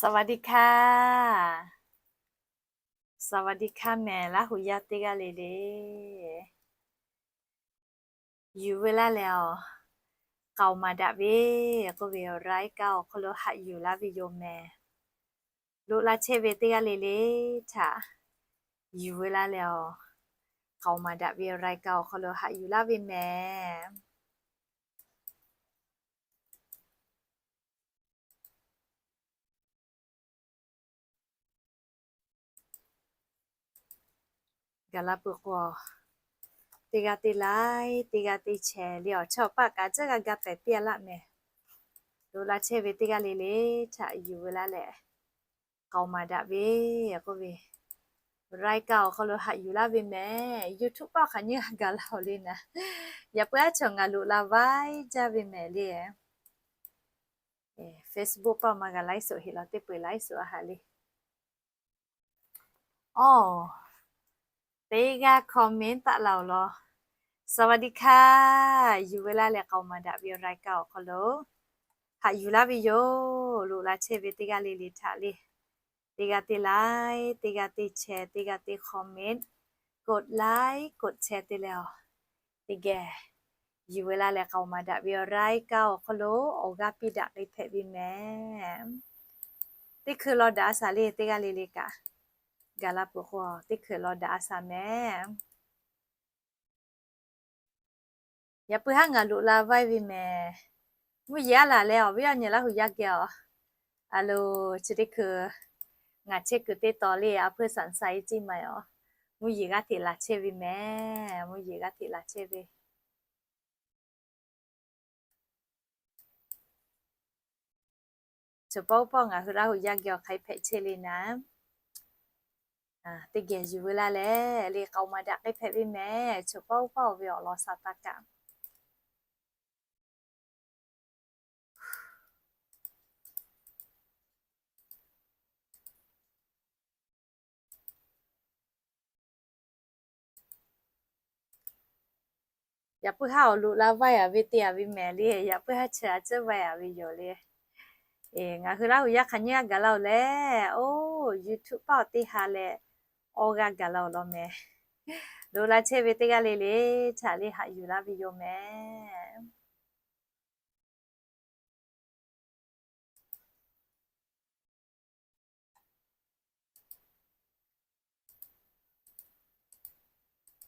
สวัสดีค่ะ สวัสดีค่ะ mehˬ Laˇ hu yaˇ teˇ g'aˇ le le. Yuˬ ve laˇ leh awˬ k'aoˍ maˍ daꞈ ve k'oˆ ve รายการ awˬ hk'aw lo haꞈ yuˬ laˇ ve yoˬ mehˬ. Loꞈ la chehˇ ve teˇ g'aˇ le le htaꞈ yuˬ ve laˇ leh awˬ k'aoˍ maˍ daꞈ ve รายการ awˬ hk'aw lo haꞈ yuˬ laˇ ve mehˬ. Gaˬ la peuˬ k'o, teˇ g'aˇ teˇ like, teˇ g'aˇ teˇ share le awˬ chawˇ awˬ paˆ kaꞈ tcuhˉ g'a ga pehˍ piˇ a laˆ mehˬ. Loꞈ la chehˇ ve teˇ g'aˇ le le htaꞈ yuˬ ve laˇ leh k'aoˍ maˍ daꞈ ve k'oˆ ve รายการ awˬ hk'aw lo haꞈ yuˬ laˇ ve mehˬ. YouTube paˆ hk'aˬ nyiˇ g'a gaˬ la awˬ le naˍ. Yaꞈ puiˉ aˉ chaw ngaˬ loꞈ la vaiˇ jaˇ ve mehˬ le. Facebook paˆ maˇ g'a ไลฟ์สด heˆ law, teˇ peu-eˬ ไลฟ์สด a haꞈ le. Awˬ, teˇ g'aˇ comment taˆ la awˬ lawn. สวัสดีค่ะ yuˬ ve laˇ leh k'aoˍ maˍ daꞈ ve รายการ awˬ hk'aw lo haꞈ yuˬ laˇ ve yoˬ. Loꞈ la chehˇ ve teˇ g'aˇ le le htaꞈ le, teˇ g'aˇ teˇ like, teˇ g'aˇ teˇ share, teˇ g'aˇ teˇ comment, กดไลค์ กดแชร์ te leh awˬ, teˇ geh yuˬ ve laˇ leh k'aoˍ maˍ daꞈ ve รายการ awˬ hk'aw lo awˬ g'aˇ piˇ daꞈ k'ai hpehꞈ ve mehˬ. Teˇ hkui law daꞈ a shaˍ le teˇ g'aˇ le le kaꞈ, gaˬ la peuˬ k'o teˇ hkui law daꞈ a shaˍ mehˬ. Yaꞈ puiˉ haˉ ngaˬ loꞈ la vaiˇ ve mehˬ. Mvuhˇ yeˬ aˉ laˬ leh awˬ viˉ awˬ nyi Laˇ hu yaˇ geh awˬ, a lo, chi teˇ hkui ngaˬ chehˇ kuiˬ teˇ taw le a hpeuˇ saˍ saˍ e ciˇ ma e awˬ, mvuhˇ yeˬ g'aˇ hteꞈ laˬ chehˇ ve mehˬ. Mvuhˇ yeˬ g'aˇ hteꞈ laˬ chehˇ ve. Chaw pawˆ pawˆ ngaˬ hui Laˇ hu yaˇ geh awˬ hk'ai hpehꞈ chehˇ le naˍ. Teˇ geh yuˬ ve laˇ leh le k'aoˍ maˍ daꞈ k'ai hpehꞈ ve mehˬ. Chaw pawˆ pawˆ ve awˬ lawn sha taˇ kaꞈ. Yaꞈ puiˉ haˉ awˬ loꞈ la vaiˇ a ve te a ve mehˬ le. Yaꞈ puiˉ haˉ chi a ciˉ vaiˇ a ve yoˬ le. Ngaˬ hui Laˇ hu yaˇ hk'aˬ nyiˇ g'aˇ gaˬ la oˬ leh, oˇ, YouTube paˆ awˬ teˇ ha leh awˇ g'aˇ gaˬ la awˬ lawn mehˬ. Loꞈ la chehˇ ve teˇ g'aˇ le le htaꞈ le haꞈ yuˬ laˇ ve yoˬ mehˬ.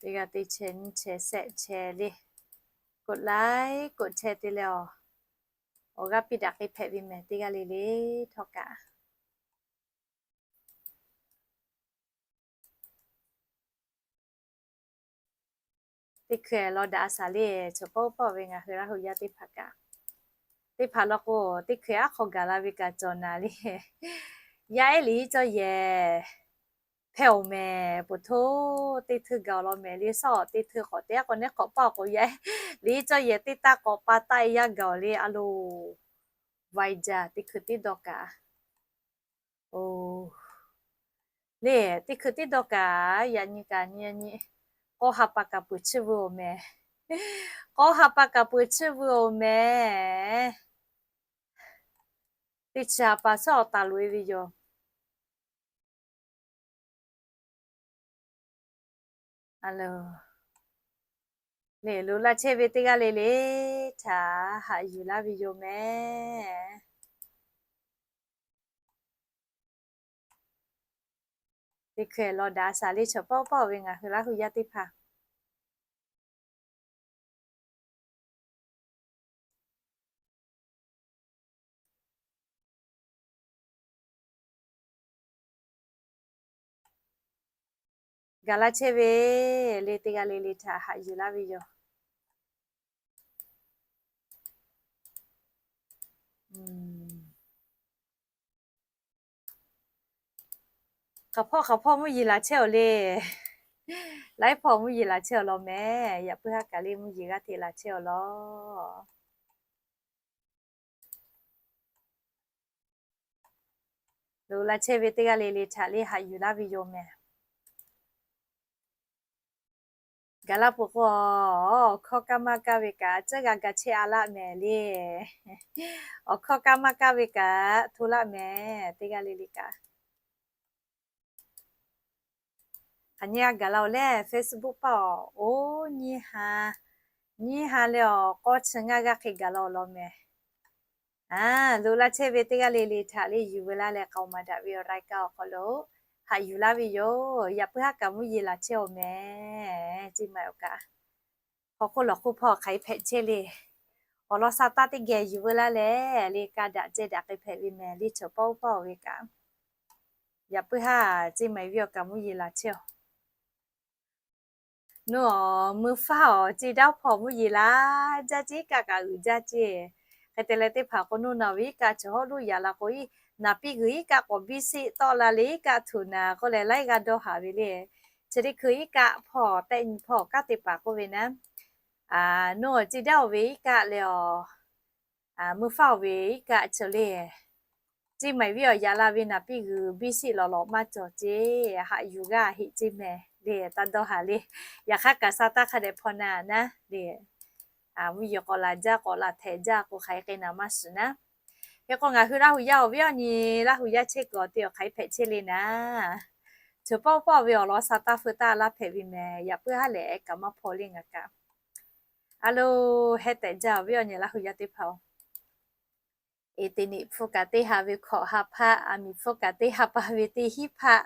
Teˇ g'aˇ teˇ chehˇ nyiˇ chehˇ shehˆ chehˇ le, กดไลค์ กดแชร์ te leh awˬ, awˬ g'aˇ piˇ daꞈ k'ai hpehꞈ ve mehˬ teˇ g'aˇ le le htawˇ kaꞈ. Teˇ hkui law daꞈ a shaˍ le, chaw pawˆ pawˆ ve ngaˬ hui Laˇ hu yaˇ teˇ hpaˍ kaꞈ, teˇ hpaˍ law k'o, teˇ hkui aˉ hk'aw gaˬ la ve kaꞈ cawˬ naˍ le. Yaˇ ehˉ liꞈ hiˉ cawˇ yehˬ hpehˇ oˬ mehˬ. Poˬ htoˇ teˇ hteuˇ gaˬ awˬ lawn mehˬ le. Sawˉ teˇ hteuˇ k'awꞈ teˇ aˉ k'o neˉ k'awꞈ paˇ awˬ k'o yaˇ ehˉ liꞈ hiˉ cawˇ yehˬ teˇ taˇ k'awꞈ pa taˆ e yaˇ gaˬ awˬ le. A lo, vaiˇ jaˇ teˇ hkui tiˉ dawˇ kaꞈ. Oˬ, le, teˇ hkui tiˉ dawˇ kaꞈ yaꞈ nyi kaꞈ nyi nyi, k'awˇ ha pa kaꞈ peuˬ chiˇ veu oˬ mehˬ. K'awˇ ha pa kaꞈ peuˬ chiˇ veu oˬ mehˬ. Teˇ chi ha pa sawˉ awˬ taˍ loꞈ e ve yoˬ. A lo, le loꞈ la chehˇ ve teˇ g'aˇ le le htaꞈ haꞈ yuˬ laˇ ve yoˬ mehˬ. Teˇ hkui law daꞈ a shaˍ le, chaw pawˆ pawˆ ve ngaˬ hui Laˇ hu yaˇ teˇ hpaˍ. Gaˬ la chehˇ ve le teˇ g'aˇ le le htaꞈ haꞈ yuˬ laˇ ve yoˬ. Hk'aˬ hpawˇ hk'aˬ hpawˇ mvuhˇ yeˬ laˬ chehˇ awˬ le. Laiˉ hpawˇ mvuhˇ yeˬ laˬ chehˇ awˬ lawn mehˬ. Yaꞈ puiˉ haˉ kaꞈ le mvuhˇ yeˬ g'aˇ hteꞈ laˬ chehˇ awˬ lawn. Loꞈ la chehˇ ve teˇ g'aˇ le le htaꞈ le haꞈ yuˬ laˇ ve yoˬ mehˬ. Gaˬ laˇ peuˬ k'o, awˬ hkawˇ kaˇ maˇ kaˇ ve kaꞈ, tcuhˉ g'a ga chehˇ a laˆ mehˍ le. Awˬ hkawˇ kaˇ maˇ kaˇ ve kaꞈ hto laˆ mehˍ, teˇ g'aˇ le le kaꞈ. Hk'aˬ nyi g'a gaˬ la-oˬ lehˬ, Facebook paˇ awˬ, oˇ nyiˇ ha, nyiˇ ha leh awˬ k'awˇ chi ngaˇ g'aˇ hk'e gaˬ la-oˬ law mehˍ. Loꞈ la chehˇ ve teˇ g'aˇ le le htaꞈ le yuˬ veu laˇ leh k'aoˍ maˍ daꞈ ve awˬ รายการ awˬ hk'aw lo haꞈ yuˬ laˇ ve yoˬ. Yaꞈ puiˉ haˉ kaꞈ mvuhˇ yeˬ laˬ chehˇ-oˬ mehˍ, ceˇ maˬ awˬ kaꞈ. Hk'aw hk'oˆ lawˬ hk'oˆ hpawˇ hk'aˬ hk'e hpehꞈ chehˇ le. Awˬ lawn sa taˇ teˇ geh yuˬ veu laˇ leh le, ka daꞈ ceh daꞈ hk'e hpehꞈ ve mehˍ le, chaw paˇ oˇ paˇ-oˬ ve kaꞈ. Yaꞈ puiˉ haˉ ceˇ maˬ ve awˬ kaꞈ mvuhˇ yeˬ laˬ chehˇ-oˬ. Nuˇ awˬ mui faˇ awˬ ceˇ daˇ hpawˇ mvuhˇ yeˬ laˬ jaˇ ceˇ, iˉ kaˆ kaꞈ uiˍ jaˇ ceˇ. Hk'e te leh teˇ hpaˍ k'o, nuˇ naˬ ve iˉ kaˆ chaw hawˉ luˇ yaꞈ la k'o, naˍ piˇ g'uiˬ iˉ kaˆ k'awꞈ biˇ seˆ tawˆ la le, iˉ kaˆ htuꞈ naˍ k'oˆ leh laiˉ g'aˇ dawˇ haˍ ve le. Chi teˇ hkui iˉ kaˆ hpawˇ tehˆ nyi hpawˇ kanˉ te paˍ k'oˆ ve naˉ, nuˇ awˬ ceˇ daˇ-oˬ ve iˉ kaˆ leh awˬ, mui faˇ-oˬ ve iˉ kaˆ cawˬ le. Ceˇ maˬ ve awˬ yaꞈ la ve naˍ piˇ g'uiˬ biˇ seˆ lawˬ lawꞈ maˇ cawˬ ceˇ, haꞈ yuˬ g'aˇ heˆ ceˇ mehˍ le, taˇ dawˇ haˍ le. Yaꞈ hk'aˇ kaꞈ sa taˇ hk'a dehꞈ hpawˇ naˍ naˉ le. Mvuhˇ yeˬ k'awꞈ laˬ jaˇ k'awꞈ laˬ htehꞈ jaˇ k'o, hk'aˬ hk'e k'e naˍ maˇ shiˍ naˉ. Hk'e k'o, ngaˬ hui Laˇ huˍ yaˇ awˬ viˉ awˬ nyi, Laˇ huˍ yaˇ chehˇ kuiˬ awˬ te awˬ hk'aˬ hk'e hpehꞈ chehˇ le naˉ. Chaw paˇ oˇ paˇ ve awˬ lawn sa taˇ feu taˇ laˇ hpehꞈ ve mehˍ, yaꞈ puiˉ haˉ lehˬ ehˉ kaꞈ maˇ hpawˇ le ngaˬ kaꞈ. A lo, heh tehꞈ jaˇ awˬ viˉ awˬ nyi Laˇ huˍ yaˇ teˇ hpaˍ-oˬ. Eˍ, teꞈ niꞈ hpu kaꞈ teˇ ha ve hkawꞈ ha hpaˆ, aˬ miˍ hpfuhˇ kaꞈ teˇ ha pa ve teˇ hinˉ hpaˆ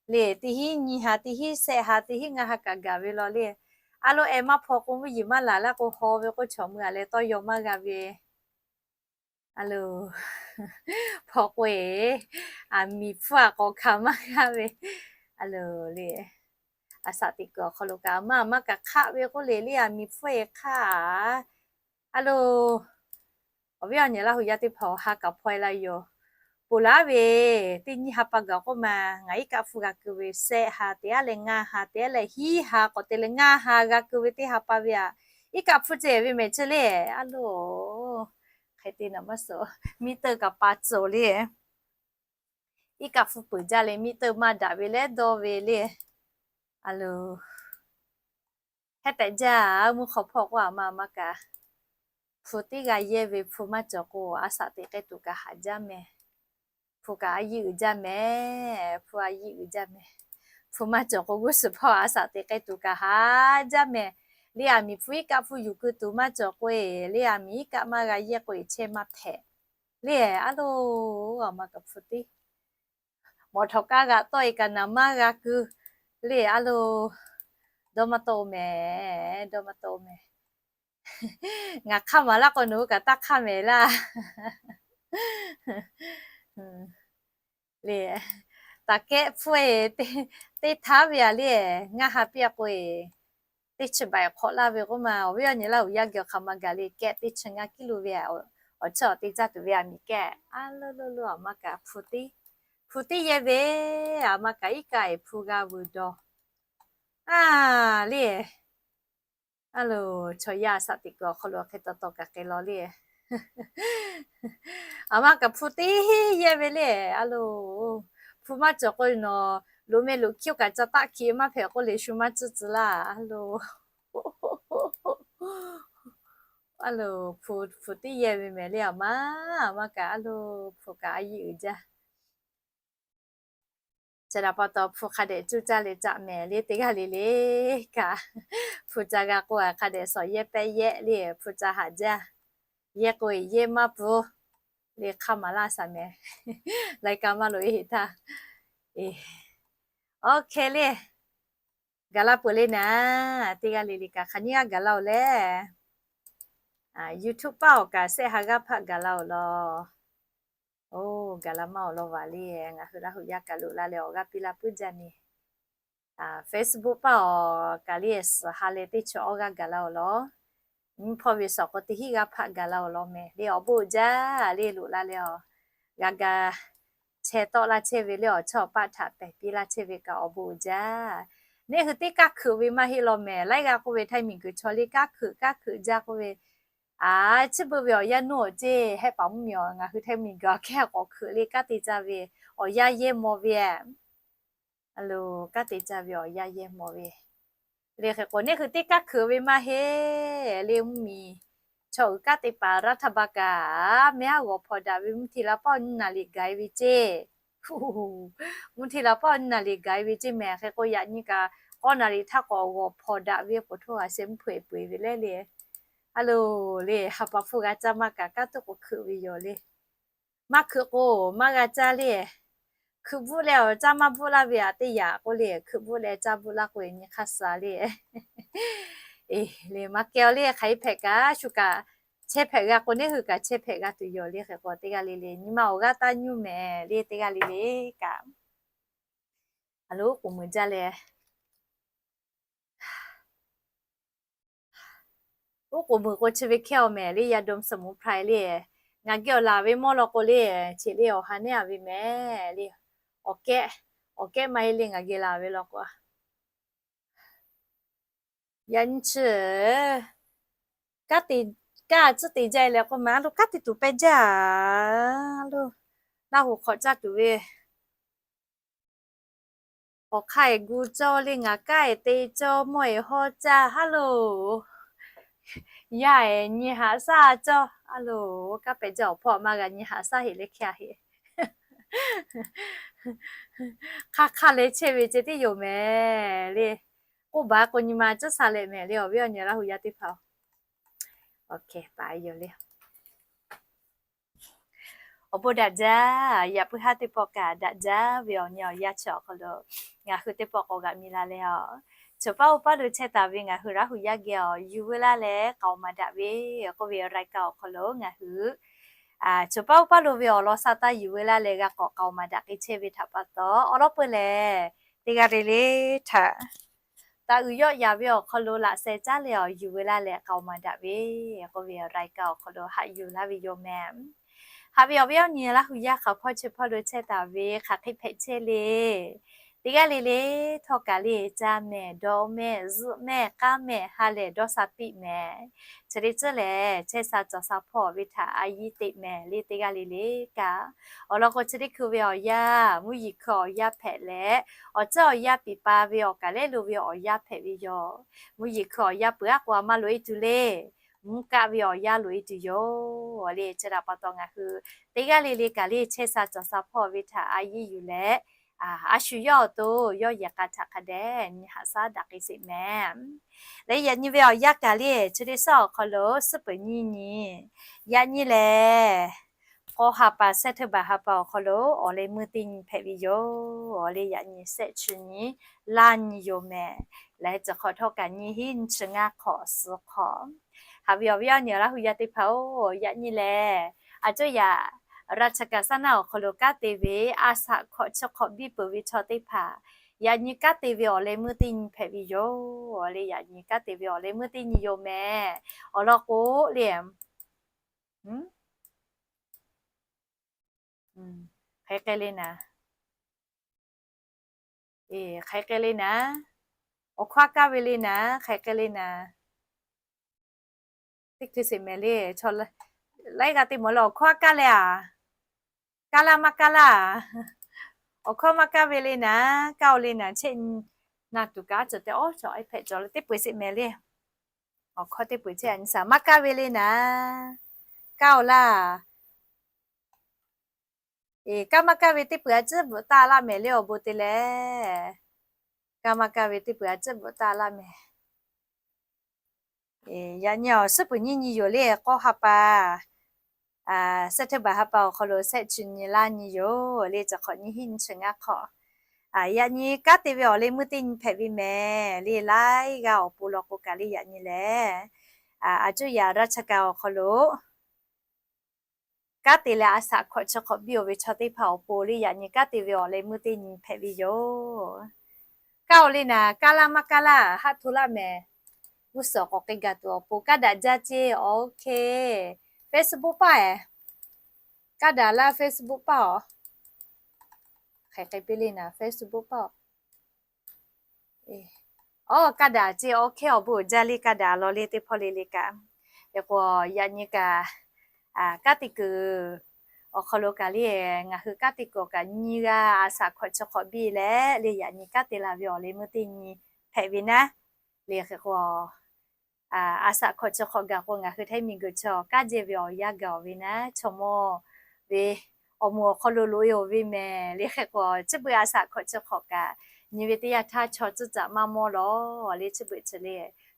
le, teˇ hinˉ nyiˇ ha, teˇ hinˉ shehˆ ha, teˇ hinˉ ngaˇ ha kaꞈ gaˬ ve law le. A lo, ehˉ maˇ hpawˇ k'o, mvuhˇ yeˬ maˇ laˬ laˇ k'o, haw ve k'o, chaw mui aˬ leh tawˇ yaw maˇ g'a ve. A lo, hpawˇ k'o-e, aˬ miˍ hpfuhˇ aꞈ k'awꞈ hkanˍ maˇ g'a ve. A lo, le, a shaꞈ teꞈ kuiˬ awˬ hk'aw lo kaꞈ maˇ maˇ kaꞈ hk'aˆ ve k'oˆ le le, aˬ miˍ hpfuhˇ-e hk'aˆ-a. A lo, awˬ viˉ awˬ nyi Laˇ huˍ yaˇ teˇ hpaˍ-oˬ, ha kaꞈ hpawˇ-e la yoˬ. Ponˬ laˬ ve, teˇ nyiˇ ha pa gaˬ k'oˆ ma, ngaˬ iˉ kaˆ hpfuhˇ g'a keu ve shehˆ ha te aˉ leh ngaˇ ha te aˉ leh hiˉ ha k'awꞈ te leh ngaˇ ha g'a keu ve teˇ ha pa ve aꞈ, iˉ kaˆ hpfuhˇ ceh ve mehˍ chi le. A lo, hk'e te naˍ maˇ suhˍ, miˇ teuˆ kaꞈ pa cawˬ le. Iˉ kaˆ hpfuhˇ peuˬ jaˇ leh miˇ teuˆ maˇ daꞈ ve leh dawˇ ve le. A lo, heh tehꞈ jaˇ, mvuhˇ hk'aw hpawˇ k'oˆ aˬ ma maˇ kaꞈ, hpu tiˉ g'a yehˇ ve hpu maˇ cawˬ k'o, a shaꞈ teꞈ k'ai tuˬ kaꞈ haꞈ jaˇ mehˍ. Hpu kaꞈ a yiˇ uiˍ jaˇ mehˍ, hpu a yiˇ uiˍ jaˇ mehˍ. Hpu maˇ cawˬ k'o g'uˇ suhˍ hpawˇ a shaꞈ teꞈ k'ai tuˬ kaꞈ haꞈ jaˇ mehˍ. Le aˬ miˍ hpu iˉ kaˆ hpfuhˇ yuˬ keu tuˬ maˇ cawˬ k'o-e, le aˬ miˍ iˉ kaˆ maˇ g'a yehˇ k'o-e, chehˇ maˇ hpehꞈ le. A lo, aˬ ma kaꞈ hpu tiˉ mawˬ htawꞈ kaˇ g'aꞈ tawˆ-e kaꞈ naˍ maˇ g'a keu le. A lo, dawˇ maˇ tawˆ-o mehˍ, dawˇ maˇ tawˆ-o mehˍ. Ngaˬ hk'aˇ maˍ laˇ k'o, nawˬ hui kaꞈ taˇ hk'aˇ mehˍ laˇ. Le, taˍ kehˆ hpfuhˇ-e, teˇ htaˇ ve aꞈ le, ngaˇ ha piˇ-a k'o-e, teˇ chi baiꞈ hk'awꞈ laˇ ve k'oˆ ma, awˬ viˉ awˬ nyi Laˇ huˍ yaˇ geh awˬ hk'aˬ ma gaˬ le, kehˆ teˇ chi ngaˇ kiˇ lo ve aꞈ, awˬ chawˇ awˬ te caˇ tuˬ ve aˬ miˍ kehˆ. A lo lo lo, aˬ ma kaꞈ hpu tiˉ, hpu tiˉ yehˇ ve, aˬ ma kaꞈ iˉ kaˆ-e hpu g'a vuiˬ dawˬ. A le, a lo, chaw yaˇ a shaꞈ teꞈ kuiˬ awˬ hk'aw lo hk'e taw taw kaꞈ k'ai law le. Aˬ ma kaꞈ hpu tiˉ yehˇ ve le. A lo, hpu maˇ cawˬ k'o nawˬ loꞈ meh loꞈ hkiˇ-oˬ kaꞈ ca taˆ hkiꞈ maˇ hpehꞈ k'oˆ le, shu maˇ tcuhˉ tcuh laˇ. A lo, a lo, hpu, hpu tiˉ yehˇ ve mehˍ le. Aˬ ma, aˬ ma kaꞈ a lo, hpu kaꞈ a yiˇ uiˍ jaˇ. Chi htaꞈ pa taw hpu hk'a dehꞈ cuˇ caˇ leh caꞈ mehˍ le, teˇ g'aˇ le le kaꞈ, hpu ca g'a k'o hk'a dehꞈ shawˍ yehˇ pehˆ yehˆ le, hpu ca haꞈ jaˇ. Yehˇ k'o-e yehˇ maˇ pfuhˇ le, hk'aˇ maˍ laˇ shaˍ mehˍ. Lai ka maˇ loꞈ-e heˆ htaˇ, e, oˇ hkeh le, gaˬ la peuˬ le naˍ, teˇ g'aˇ le le kaꞈ hk'aˬ nyiˇ g'aˇ gaˬ la-oˬ leh, YouTube paˇ awˬ kaꞈ shehˆ ha g'aˇ hpaˆ gaˬ la-oˬ law. Oˇ, gaˬ la maˇ awˬ lawn vaˬ le, ngaˬ hui Laˇ huˍ yaˇ kaꞈ loꞈ la leh awˬ g'aˇ piˇ laˇ puiˉ jaˇ ne. Facebook paˇ awˬ kaꞈ le suhˍ ha leh teˇ chi awˇ g'aˇ gaˬ la-oˬ law. Nyi hpawˇ ve suhˍ k'o teˇ hinˉ g'aˇ hpaˆ gaˬ la-oˬ law mehˍ le, awˬ bon uiˍ jaˇ le, loꞈ la leh awˬ g'a ga chehˇ tawˆ laˇ chehˇ ve le, awˬ chawˇ awˬ paˆ htaꞈ pehˬ piˇ laˇ chehˇ ve kaꞈ awˬ bon uiˍ jaˇ. Neˇ hui teˇ kaˇ hkeuꞈ ve maˇ heˆ law mehˍ, laiˉ g'aˇ k'oˆ ve htaˇ miˬ guiˬ chaw le kaˇ hkeuꞈ kaˇ hkeuꞈ jaˇ k'oˆ ve, a, chi beuꞈ ve awˬ yanˇ nuˇ awˬ ceˇ hehˆ paˍ mvuhˇ miˬ awˬ ngaˬ hui htaˇ miˬ guiˬ awˬ hkehˇ k'awꞈ hkeuꞈ le, kanˉ te caˇ ve awˬ yanˇ yehˇ maw ve, a lo, kanˉ te caˇ ve awˬ yanˇ yehˇ maw ve, Le hk'e k'o, neˇ hui teˇ kaˉ hkeuꞈ ve maˇ heˆ le. Mvuhˇmiˬ chaw uiˍ kanˉ te paˍ รัฐบาล kaꞈ mehˉ g'awˬ hpawnˬ daꞈ ve, mvuhˇ hti la pawˆ nyiˇ naˍ riˍ gaˬ-e ve ceˇ. Mvuhˇ hti la pawˆ nyiˇ naˍ riˍ gaˬ-e ve ceˇ mehˍ. Hk'e k'o, yaꞈ nyi kaꞈ k'awˇ naˍ riˍ htaˇ k'awꞈ g'awˬ hpawnˬ daꞈ ve k'o, hto g'a sheh mvuhˇ hpeuꞈ peuˬ ve le le. A loˬ le, ha pa hpu g'a caˇ maˇ kaꞈ, kanˉ tuˉ k'o hkeuꞈ ve yoˬ le. Maˇ hkeuꞈ k'o maˇ g'a caˇ le. Hkeuꞈ bvuhˆ leh awˬ caˇ maˇ bvuhˆ laˇ ve aꞈ teˇ yanˇ k'oˆ le, hkeuꞈ bvuhˆ leh caˇ bvuhˆ laˇ k'o nyi hk'aˇ suh le. Eˬ le, maˇ kehˬ-aˬ le, hk'aˬ hk'e hpehꞈ kaꞈ shu kaꞈ chehˇ hpehꞈ g'a k'o, neˇ hui kaꞈ chehˇ hpehꞈ g'a tuˬ yoˬ le. Hk'e k'o, teˇ g'aˇ le le nyi ma awˬ g'aˇ taˇ nyuˇ mehˍ le, teˇ g'aˇ le le kaꞈ. A loˬ, k'oˍ muiˬ jaˇ leh, oˉ k'oˍ muiˬ k'o chi ve hkehˇ-aˬ mehˍ le, ยาดมสมุนไพร le. Ngaˬ geh awˬ laˬ ve mawˇ law k'o le, cheꞈ le awˬ ha neˉ-a ve mehˍ le. Awˬ kehˉ, awˬ kehˉ maˇ heˆ le, ngaˬ geh laˬ ve law k'o. Yaꞈ nyi chi kanˉ te, kanˉ tcuhˉ te jaˇ leh k'o, maˇ lo kanˉ te tuˬ pehˇ jaˇ. Lo, Laˇ huˍ hk'awꞈ caˇ tuˬ ve awˬ hk'aˇ eˬ gu cawˇ le, ngaˬ kanˉ eˬ te cawˇ, mawˇ eˬ hawˇ caˇ. Ha lo, yaˇ eˬ nyi haꞈ shaˉ cawˇ. A lo, kanˉ pehˇ jaˇ awˬ hpawˇ maˇ g'a nyi haꞈ shaˉ heˆ le, hkehˇ-a heˆ. Hk'aˇ hk'aˇ le chehˇ ve ceh tiˉ yoˬ mehˍ le. K'oˆ baˬ k'o nyi ma cuˉ sha leh mehˍ le, awˬ viˉ awˬ nyi Laˇ huˍ yaˇ teˇ hpaˍ-oˬ. Awˬ bon daꞈ jaˇ, yaꞈ puiˉ haˉ teˇ pawˆ kaꞈ daꞈ jaˇ ve awˬ nyi awˬ yanˇ chi awˬ hk'aw lo ngaˬ hui teˇ pawˆ k'awꞈ g'aꞈ mi la leh, a, chaw paˉ oˇ paˉ lo chehˇ taˍ ve ngaˬ hui Laˇ huˍ yaˇ geh awˬ yuˬ veu laˇ leh k'aoˍ maˍ daꞈ ve k'oˆ ve รายการ awˬ hk'aw lo ngaˬ hui chaw paˉ oˇ paˉ lo ve awˬ lawn sha taˇ yuˬ veu laˇ leh g'a k'awꞈ k'aoˍ maˍ daꞈ k'ai chehˇ ve htaꞈ pa taw, awˬ lawn peuˬ lehˬ, teˇ g'aˇ le le htaꞈ taˍ uiˍ yawˆ yaˍ ve awˬ hk'aw lo laꞈ sheh caˉ leh awˬ yuˬ veu laˇ leh k'aoˍ maˍ daꞈ ve k'oˆ ve รายการ awˬ hk'aw lo haꞈ yuˬ laˇ ve yoˬ mehˍ. Haꞈ ve awˬ viˉ awˬ nyi Laˇ huˍ yaˇ hk'aˬ hpawˇ chi hpawˇ lo chehˇ taˍ ve hk'aˬ hk'e hpehꞈ chehˇ le. Teˇ g'aˇ le le htawˇ kaꞈ le, caˇ mehˍ, dawˇ mehˍ, zuhˆ mehˍ, k'aˉ mehˍ, ha lehˬ dawˇ sha piˇ mehˍ. Chi le tcuhˉ lehˬ, chehˇ sha cawˬ sha hpawˇ ve htaꞈ a yiˇ teꞈ mehˍ le, teˇ g'aˇ le le kaꞈ. Awˬ lawn k'o, chi teˇ hkui ve awˬ yanˇ, mvuhˇ yeˬ hkui awˬ yanˇ hpehꞈ leh, awˬ tcuhˉ awˬ yanˇ piˍ pa ve awˬ kaˬ lehˉ lo ve awˬ yanˇ hpehꞈ ve yoˬ. Mvuhˇ yeˬ hkui awˬ yanˇ peuˬ aˉ k'o a maˇ loꞈ-e tuˬ le. Mvuhˇ kaˆ ve awˬ yanˇ loꞈ-e tuˬ yoˬ le. Chi htaꞈ pa taw ngaˬ hui teˇ g'aˇ le le kaˬ le chehˇ sha cawˬ sha hpawˇ ve htaꞈ a yiˇ yuˬ leh, a shu yawˇ awˬ to yawˇ yehˬ k'a htaꞈ hk'a dehꞈ nyi haꞈ shaˉ daꞈ k'ai sheˍ mehˍ. Leh yaꞈ nyi ve awˬ yanˇ kaˬ le, chi teˇ shaˉ awˬ hk'aw lo suhˉ peuˍ nyiˇ nyi, yaꞈ nyi lehˬ, k'aw ha pa เสาร์อาทิตย์ ha pa awˬ hk'aw lo awˬ leh meuˇ teˇ nyi hpehꞈ ve yoˬ le. Yaꞈ nyi เสาร์อาทิตย์ nyi laˇ nyi yoˬ mehˍ. Leh chi hk'awꞈ htawˇ kaꞈ nyiˇ hinˉ nyiˇ chi ngaˇ hk'awꞈ suhˍ hk'awꞈ. Haꞈ ve awˬ viˉ awˬ nyi Laˇ huˍ yaˇ teˇ hpaˍ-oˬ, yaꞈ nyi lehˬ, a cuˇ yaꞈ ราชการ shaˉ naˆ awˬ hk'aw lo kanˉ te ve a shaꞈ hkawꞈ chi hk'awꞈ biˇ peuˬ ve chaw teˇ hpaˍ, yaꞈ nyi kanˉ te ve awˬ leh meuˇ teˇ nyi hpehꞈ ve yoˬ le. Yaꞈ nyi kanˉ te ve awˬ leh meuˇ teˇ nyi yoˬ mehˍ. Awˬ lawn k'o le, hk'aˬ hk'e le naˍ, hk'aˬ hk'e le naˍ, awˬ hkawˇ kaˇ ve le naˍ, hk'aˬ hk'e le naˍ. Teˇ hkui sheˍ mehˍ le, chaw laiˉ g'aˇ teˇ mawˬ le, awˬ hkawˇ kaˇ leh a, kaˇ laˇ maˇ kaˇ laˇ. Awˬ hkawˇ maˇ kaˇ ve le naˍ, kaˇ-oˬ le naˍ, chehˇ na tuˬ kaꞈ a cawˬ tehꞈ, awˉ cawˬ iPad cawˬ le, teˇ peu-eˬ sheˍ mehˍ le. Awˬ hkawˇ teˇ peu-eˬ chehˇ a nyi shaˍ, maˇ kaˇ ve le naˍ, kaˇ-oˬ laˇ. Eˬ, kaˇ maˇ kaˇ ve teˇ peu-eˬ a ciˉ bvuhꞈ taˇ laˇ mehˍ le, awˬ bon te leh. Kaˇ maˇ kaˇ ve teˇ peu-eˬ a ciˉ bvuhꞈ taˇ laˇ mehˍ. Yaꞈ nyi awˬ suhˉ peuˍ nyiˇ nyi yoˬ le, k'aw ha pa, เสาร์อาทิตย์ ha pa awˬ hk'aw lo เสาร์อาทิตย์ nyi laˇ nyi yoˬ le, chi hk'awꞈ nyiˇ hinˉ nyiˇ chi ngaˇ hk'awꞈ. Yaꞈ nyi kanˉ te ve awˬ leh meuˇ teˇ nyi hpehꞈ ve mehˍ le, laiˉ g'aˇ awˬ pon law k'o kaꞈ le yaꞈ nyi lehˬ, a cuˇ yaꞈ ราชการ awˬ hk'aw lo kanˉ te leh a shaꞈ hkawꞈ chi hk'awꞈ biˇ-oˬ ve chaw teˇ hpaˍ awˬ pon le yaꞈ nyi kanˉ te ve awˬ leh meuˇ teˇ nyi hpehꞈ ve yoˬ. Kaˇ-oˬ le naˍ, kaˇ laˇ maˇ kaˇ laˇ, haˆ hto laˇ mehˍ. G'uˇ suhˍ k'awꞈ k'ai gaˬ tuˬ awˬ pon kaˇ daꞈ jaˇ ceˇ. OK, Facebook paˇ-eˬ, kaˇ daꞈ laˇ Facebook paˇ-oˬ. Hk'aˬ hk'e piˇ le naˍ Facebook paˇ-oˬ. Awˬ, kaˇ daꞈ ceˇ. OK, awˬ bon jaˇ le, kaˇ daꞈ law le teˇ hpawˇ le le kaꞈ. Hk'e k'o yaꞈ nyi kaꞈ, kanˉ te kuiˬ awˬ hk'aw lo kaꞈ le, ngaˬ hui kanˉ te kuiˬ kaꞈ nyiˇ g'aˇ a shaꞈ hkawꞈ chi hk'awꞈ biˇ leh le yaꞈ nyi kanˉ te la ve awˬ leh meuˇ teˇ nyi hpehꞈ ve naˉ. le hk'e k'o, a shaꞈ hkawꞈ chi hk'awꞈ gaˬ k'o ngaˬ hui Htaiˇ miˬguiˬ chaw kanˉ jehˇ ve awˬ yanˇ gaˬ-oˬ ve naˉ, chaw mawˇ ve awˬ moˍ awˬ hk'aw lo loꞈ-e-oˬ ve mehˍ le hk'e k'o, chi beuꞈ a shaꞈ hkawꞈ chi hk'awꞈ kaꞈ nyi ve teˇ yanˇ htaˇ chaw tcuhˉ caꞈ maˇ mawˇ lawˬ le, chi beuꞈ chi le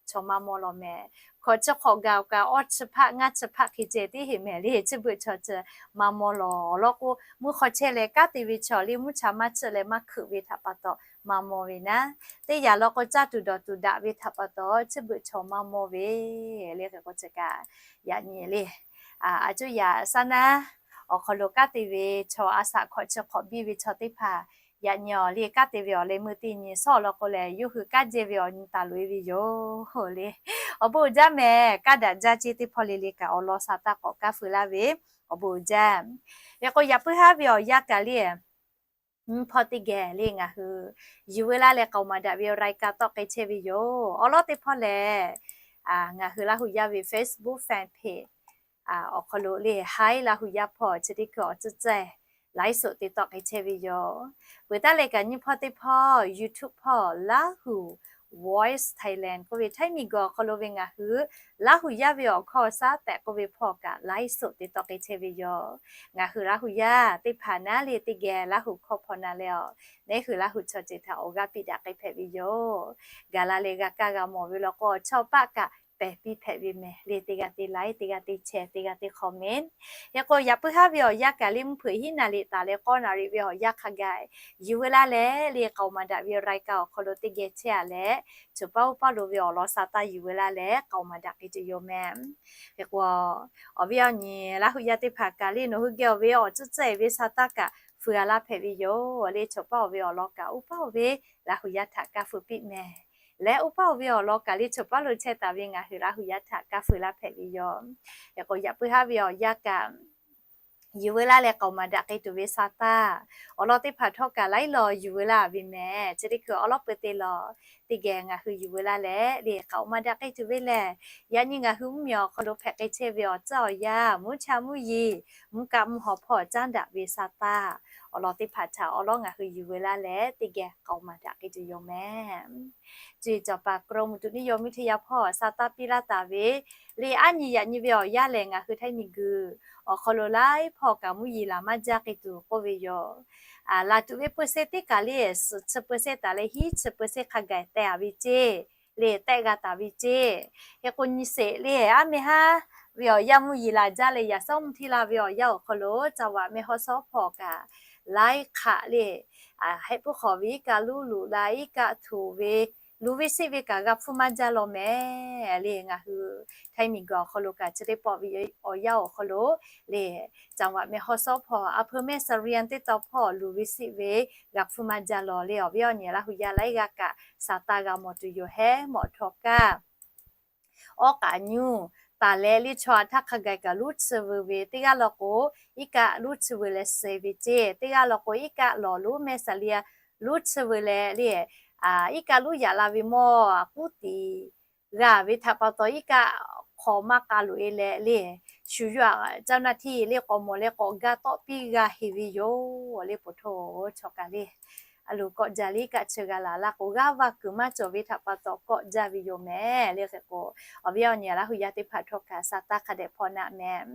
chaw maˇ mawˇ lawˬ mehˍ. Hkawꞈ chi hk'awꞈ gaˬ-oˬ kaꞈ awˇ chi hpaˆ ngaˇ chi hpaˆ hk'e ceh tiˉ heˆ mehˍ le, chi beuꞈ chaw chi maˇ mawˇ lawˬ. Awˬ lawn k'o, mvuhˇ hk'aw chehˇ leh kanˉ te ve chaw le mvuhˇ cha maˇ chiˆ leh maˇ hkeuꞈ ve htaꞈ pa taw maˇ mawˇ ve naˉ, teˇ yanˇ law k'o caˇ tuˬ dawˬ tuˬ daꞈ ve htaꞈ pa taw chi beuꞈ chaw maˇ mawˇ ve le hk'e k'o chi kaꞈ, yaꞈ nyi le a cuˇ yaꞈ shaˉ naˉ awˬ hk'aw lo kanˉ te ve chaw a shaꞈ hkawꞈ chi hk'awꞈ biˇ ve chaw teˇ hpaˍ, yaꞈ nyi awˬ le kanˉ te ve awˬ leh meuˇ teˇ nyi shawˉ awˬ lawn k'o lehˬ, yawˇ hui kanˉ jehˇ ve awˬ nyi taˍ loꞈ-e ve yoˬ le. Awˬ bon uiˍ jaˇ mehˍ, kanˉ daꞈ jaˇ ceˇ teˇ hpawˇ le le kaꞈ awˬ lawn sa taˇ k'awꞈ kaˇ feu laˇ ve, awˬ bon uiˍ jaˇ. Hk'e k'o, yaꞈ puiˉ haˉ ve awˬ yanˇ kaꞈ le, nyiˇ hpawˇ teˇ geh le ngaˬ hui Yuˬ veu laˇ leh k'aoˍ maˍ daꞈ ve awˬ รายการ tawˆ k'ai chehˇ ve yoˬ. Awˬ lawn teˇ hpawˇ lehˬ, ngaˬ hui Laˇ hu yaˇ ve Facebook fan page awˬ hk'aw lo le haiˉ Laˇ hu yaˇ hpawˇ chi teˇ hkui awˬ tcuhˉ cehˇ ไลฟ์สด te tawˆ k'ai chehˇ ve yoˬ. Peuˬ taˉ leh kaꞈ nyiˇ hpawˇ teˇ hpawˇ YouTube hpawˇ Laˇ hu Voice Thailand k'oˆ ve Htaiˇ miˬguiˬ awˬ hk'aw lo ve ngaˬ hui Laˇ hu yaˇ ve awˬ hkawˇ shaˉ tehꞈ k'oˆ ve hpawˇ kaꞈ ไลฟ์สด te tawˆ k'ai chehˇ ve yoˬ. Ngaˬ hui Laˇ hu yaˇ teˇ hpaˍ naˉ le teˇ geh Laˇ hu hkawˇ hpaw na leh awˬ, neˉ hui Laˇ hu chaw ceuˬ htaꞈ awˬ g'aˇ piˇ daꞈ k'ai hpehꞈ ve yoˬ. Gaˬ la leh g'a kaˇ g'a mawˬ ve law k'o, chaw paˆ kaꞈ pehˬ piˇ hpehꞈ ve mehˍ le, teˇ g'aˇ teˇ like, teˇ g'aˇ teˇ share, teˇ g'aˇ teˇ comment. Hk'e k'o, yaꞈ puiˉ haˉ ve awˬ yanˇ kaꞈ le mvuhˇ hpeuꞈ hiˉ naˍ riˍ taˍ leh k'awˇ naˍ riˍ ve awˬ yanˇ hk'a gaˬ, Yuˬ veu laˇ leh le k'aoˍ maˍ daꞈ ve รายการ awˬ hk'aw lo teˇ geh chehˇ-a leh, chaw paˆ uˉ paˇ lo ve awˬ lawn sa taˇ yuˬ veu laˇ leh k'aoˍ maˍ daꞈ k'ai tuˬ yoˬ mehˍ. Hk'e k'o, awˬ viˉ awˬ nyi Laˇ hu yaˇ teˇ hpaˍ kaꞈ le nawˬ hui geh awˬ ve awˬ tcuhˉ cehˇ ve sa taˇ kaꞈ feu-a laˇ hpehꞈ ve yoˬ le. Chaw paˆ awˬ ve awˬ lawn kaꞈ uˉ paˇ oˬ ve Laˇ hu yaˇ htaꞈ kaˇ feu piˇ mehˍ. Leh uˉ paˇ oˬ ve awˬ lawn kaꞈ le chaw paˆ lo chehˇ taˍ ve ngaˬ hui Laˇ hu yaˇ htaꞈ kaˇ feu laˇ hpehꞈ ve yoˬ. Hk'e k'o, yaꞈ puiˉ haˉ ve awˬ yanˇ kaꞈ Yuˬ veu laˇ leh k'aoˍ maˍ daꞈ k'ai tuˬ ve sa taˇ awˬ lawn teˇ hpaˍ htawˇ kaꞈ laiˉ law yuˬ veu laˇ ve mehˍ. Chi teˇ hkui awˬ lawn peu te law teˇ geh ngaˬ hui yuˬ veu laˇ leh le k'aoˍ maˍ daꞈ k'ai tuˬ ve lehˬ, yaꞈ nyi ngaˬ hui mvuhˇmiˬ awˬ hk'aw lo hpehꞈ k'ai chehˇ ve awˬ tcuhˉ awˬ yanˇ, mvuhˇ cha mvuhˇ yeˬ, mvuhˇ kaˆ mvuhˇ haw hpawˇ caˉ daꞈ ve sa taˇ awˬ lawn teˇ hpaˍ htaꞈ awˬ lawn ngaˬ hui yuˬ veu laˇ leh teˇ geh k'aoˍ maˍ daꞈ k'ai tuˬ yoˬ mehˍ. Cuˇ yiˍ cawˬ paˍ กรมอุตุนิยมวิทยา hpawˇ sa taˇ piˇ laˇ taˍ ve le, aˉ nyi yaꞈ nyi ve awˬ yanˇ lehˬ ngaˬ hui Htaiˇ miˬguiˬ awˬ hk'aw lo laiˉ hpawˇ kaꞈ mvuhˇ yeˬ laˬ maˇ jaˇ k'ai tuˬ k'oˆ ve yoˬ. Laˬ tuˬ ve เปอร์เซ็นต์ teˇ kaˬ le suhˍ chi เปอร์เซ็นต์ taˍ leh hiˉ chi เปอร์เซ็นต์ hk'a gaˬ teh-a ve ceˇ le, tehˆ g'a taˍ ve ceˇ. Hk'e k'o, nyi sheˍ le aˉ mehˇ haˉ ve awˬ yanˇ mvuhˇ yeˬ laˬ jaˇ leh yaꞈ shawˉ mvuhˇ htiˇ la ve awˬ yanˇ awˬ hk'aw lo caˇ vaꞈ mehˇ hawˉ shawˉ hpawˇ kaꞈ laiˉ hk'aˆ le, hehˆ puiˉ hk'awꞈ ve iˉ kaˆ luˉ luꞈ la iˉ kaˆ htoꞈ ve luˬ ve siˆ ve kaꞈ g'a hpfuhˇ maˇ jaˇ law mehˍ le. Ngaˬ hui Htaiˇ miˬguiˬ awˬ hk'aw lo kaꞈ chi teˇ pawˆ ve awˬ yanˇ awˬ hk'aw lo le, caˇ vaꞈ mehˇ hawˉ shawˉ hpawˇ a hpeu mehˇ สะเรียง teˇ taw hpawˇ luˬ ve siˆ ve g'a hpfuhˇ maˇ jaˇ law le. Awˬ viˉ awˬ nyi Laˇ hu yaˇ laiˉ g'aˇ kaꞈ sa taˇ g'a mawˬ tuˬ yoˬ hehˉ mawˬ htawˇ kaˇ awˉ k'aꞈ nyuˇ taˍ leh le chaw a htaˇ hk'a gaˬ kaꞈ luˉ chi veu ve teˇ g'aˇ law k'o, iˉ kaˆ luˉ chi veu leh suh ve ceˇ. Teˇ g'aˇ law k'o iˉ kaˆ lawˬ luˉ mehˇ สะเรียง luˉ chi veu leh le, iˉ kaˆ luˉ yaꞈ la ve mawˇ k'uˉ tiˍ g'a ve htaꞈ pa taw iˉ kaˆ hk'aw maˇ k'a loꞈ-e leh le, shu yuˬ-a เจ้าหน้าที่ le k'awꞈ mawˬ leh k'awꞈ ga tawˆ piˇ g'a heˍ ve yoˬ le. Poˬ hto chaw kaˬ le a loˍ kawˆ jaˇ le iˉ kaˆ chi g'a laˬ laˇ k'o g'aˇ va kuiˬ maˇ cawˬ ve htaꞈ pa taw kawˆ jaˇ ve yoˬ mehˍ le. Hk'e k'o, awˬ viˉ awˬ nyi Laˇ hu yaˇ teˇ hpaˍ htawˇ kaꞈ sa taˇ hk'a dehꞈ hpawˇ naˆ mehˍ.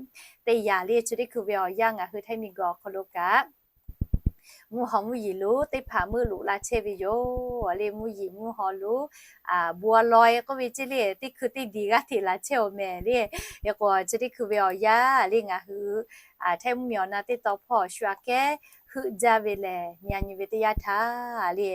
Teˇ yanˇ le chi teˇ hkui ve awˬ yanˇ ngaˬ hui Htaiˇ miˬguiˬ awˬ hk'aw lo kaꞈ mvuhˇ haw mvuhˇ yeˬ lo teˇ hpaˍ meuˆ loꞈ la chehˇ ve yoˬ le. Mvuhˇ yeˬ mvuhˇ haw lo bon a law-e k'oˆ ve ceˇ le, teˇ hkui teˇ diˬ g'aˇ hteꞈ laˬ chehˇ-oˬ mehˍ le. Hk'e k'o, chi teˇ hkui ve awˬ yanˇ le ngaˬ hui Htaiˇ mvuhˇmiˬ awˬ na teˇ taw hpawˇ shu aꞈ kehˉ heuˆ jaˇ ve lehˬ, nyi a nyi ve teˇ yanˇ htaˇ le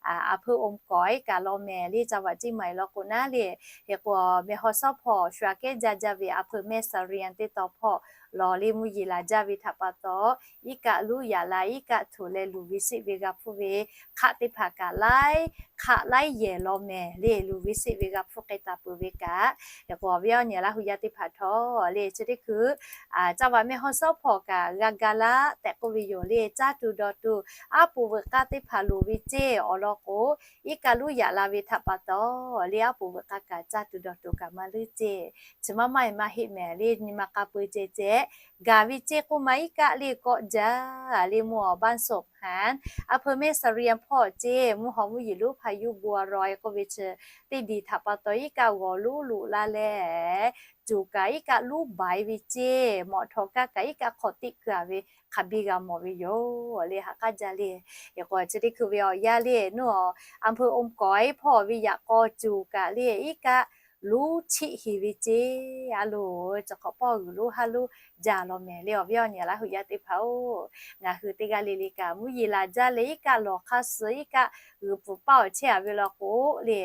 a hpeu องค์กร kaꞈ law mehˍ le, caˇ vaꞈ ceˇ maˍ-e law k'o naˉ le. Hk'e k'o, mehˇ hawˉ shawˉ hpawˇ shu aꞈ kehˉ jaˇ jaˇ ve a hpeu mehˇ สะเรียง teˇ taw hpawˇ law le mvuhˇ yeˬ laˬ jaˇ ve htaꞈ pa taw, iˉ kaˆ luˉ yaꞈ la iˉ kaˆ htoꞈ leh luˬ ve siˆ ve g'a hpfuhˇ ve hk'aˆ teˇ hpaˍ kaꞈ laiˉ hk'aˆ laiˉ yehˬ law mehˍ le. Luˬ ve siˆ ve g'a hpfuhˇ k'ai taˍ peuˬ ve kaꞈ, hk'e k'o awˬ viˉ awˬ nyi Laˇ hu yaˇ teˇ hpaˍ htawˇ le chi teˇ hkui caˇ vaꞈ mehˇ hawˉ shawˉ hpawˇ kaꞈ g'a ga laˇ tehꞈ k'oˆ ve yoˬ le. Caˇ tuˬ dawˬ tuˬ aˉ poꞈ veuꞈ k'aˇ teˇ hpaˍ loˍ ve ceˇ. Awˬ lawn k'o, iˉ kaˆ luˉ yaꞈ la ve htaꞈ pa taw le aˉ poꞈ veuꞈ k'aˇ kaꞈ caˇ tuˬ dawˬ tuˬ kaꞈ maˇ leuˉ ceˇ. Chi maˇ maˇ-e maˇ heˆ mehˍ le, nyi ma k'a peu ceh ceh gaˬ ve ceˇ k'oˆ ma iˉ kaˆ le kawˆ jaˇ le mvuhˇ awˬ บ้านสม อำเภอแม่เสลียง hpawˇ ceˇ, mvuhˇ haw mvuhˇ yeˬ lonˉ พายุบัวรอย k'oˆ ve chi teˇ diˬ htaꞈ pa taw iˉ kaˆ g'awˬ lonˉ loꞈ la leh, cuˬ kaꞈ iˉ kaˆ lonˉ baiˍ ve ceˇ, mawꞈ htawnˍ kaˇ kaꞈ iˉ kaˆ hk'aw teˆ keu-a ve hk'aˬ biˇ g'a mawˬ ve yoˬ le. Ha k'aˉ jaˇ le. Yaꞈ k'o chi teˇ hkui ve awˬ yanˇ le, nuˇ awˬ อำเภอโอมก๋อย hpawˇ ve yaꞈ k'aw cuˬ kaꞈ le iˉ kaˆ lonˉ chiˆ heˍ ve ceˇ. A loˬ, chi hk'awꞈ pawˇ g'uiˬ lonˉ haˉ lonˉ jaˇ law mehˍ le awˬ viˉ awˬ nyi Laˇ huˍ yaˇ teˇ hpaˍ-oˬ, ngaˬ hui teˇ g'aˇ le le kaꞈ mvuhˇ yeˬ laˬ jaˇ leh iˉ kaˆ lawˬ hk'aˇ suh iˉ kaˆ g'uiˬ pfuhˍ paˇ awˬ chehˇ-a ve law k'o le,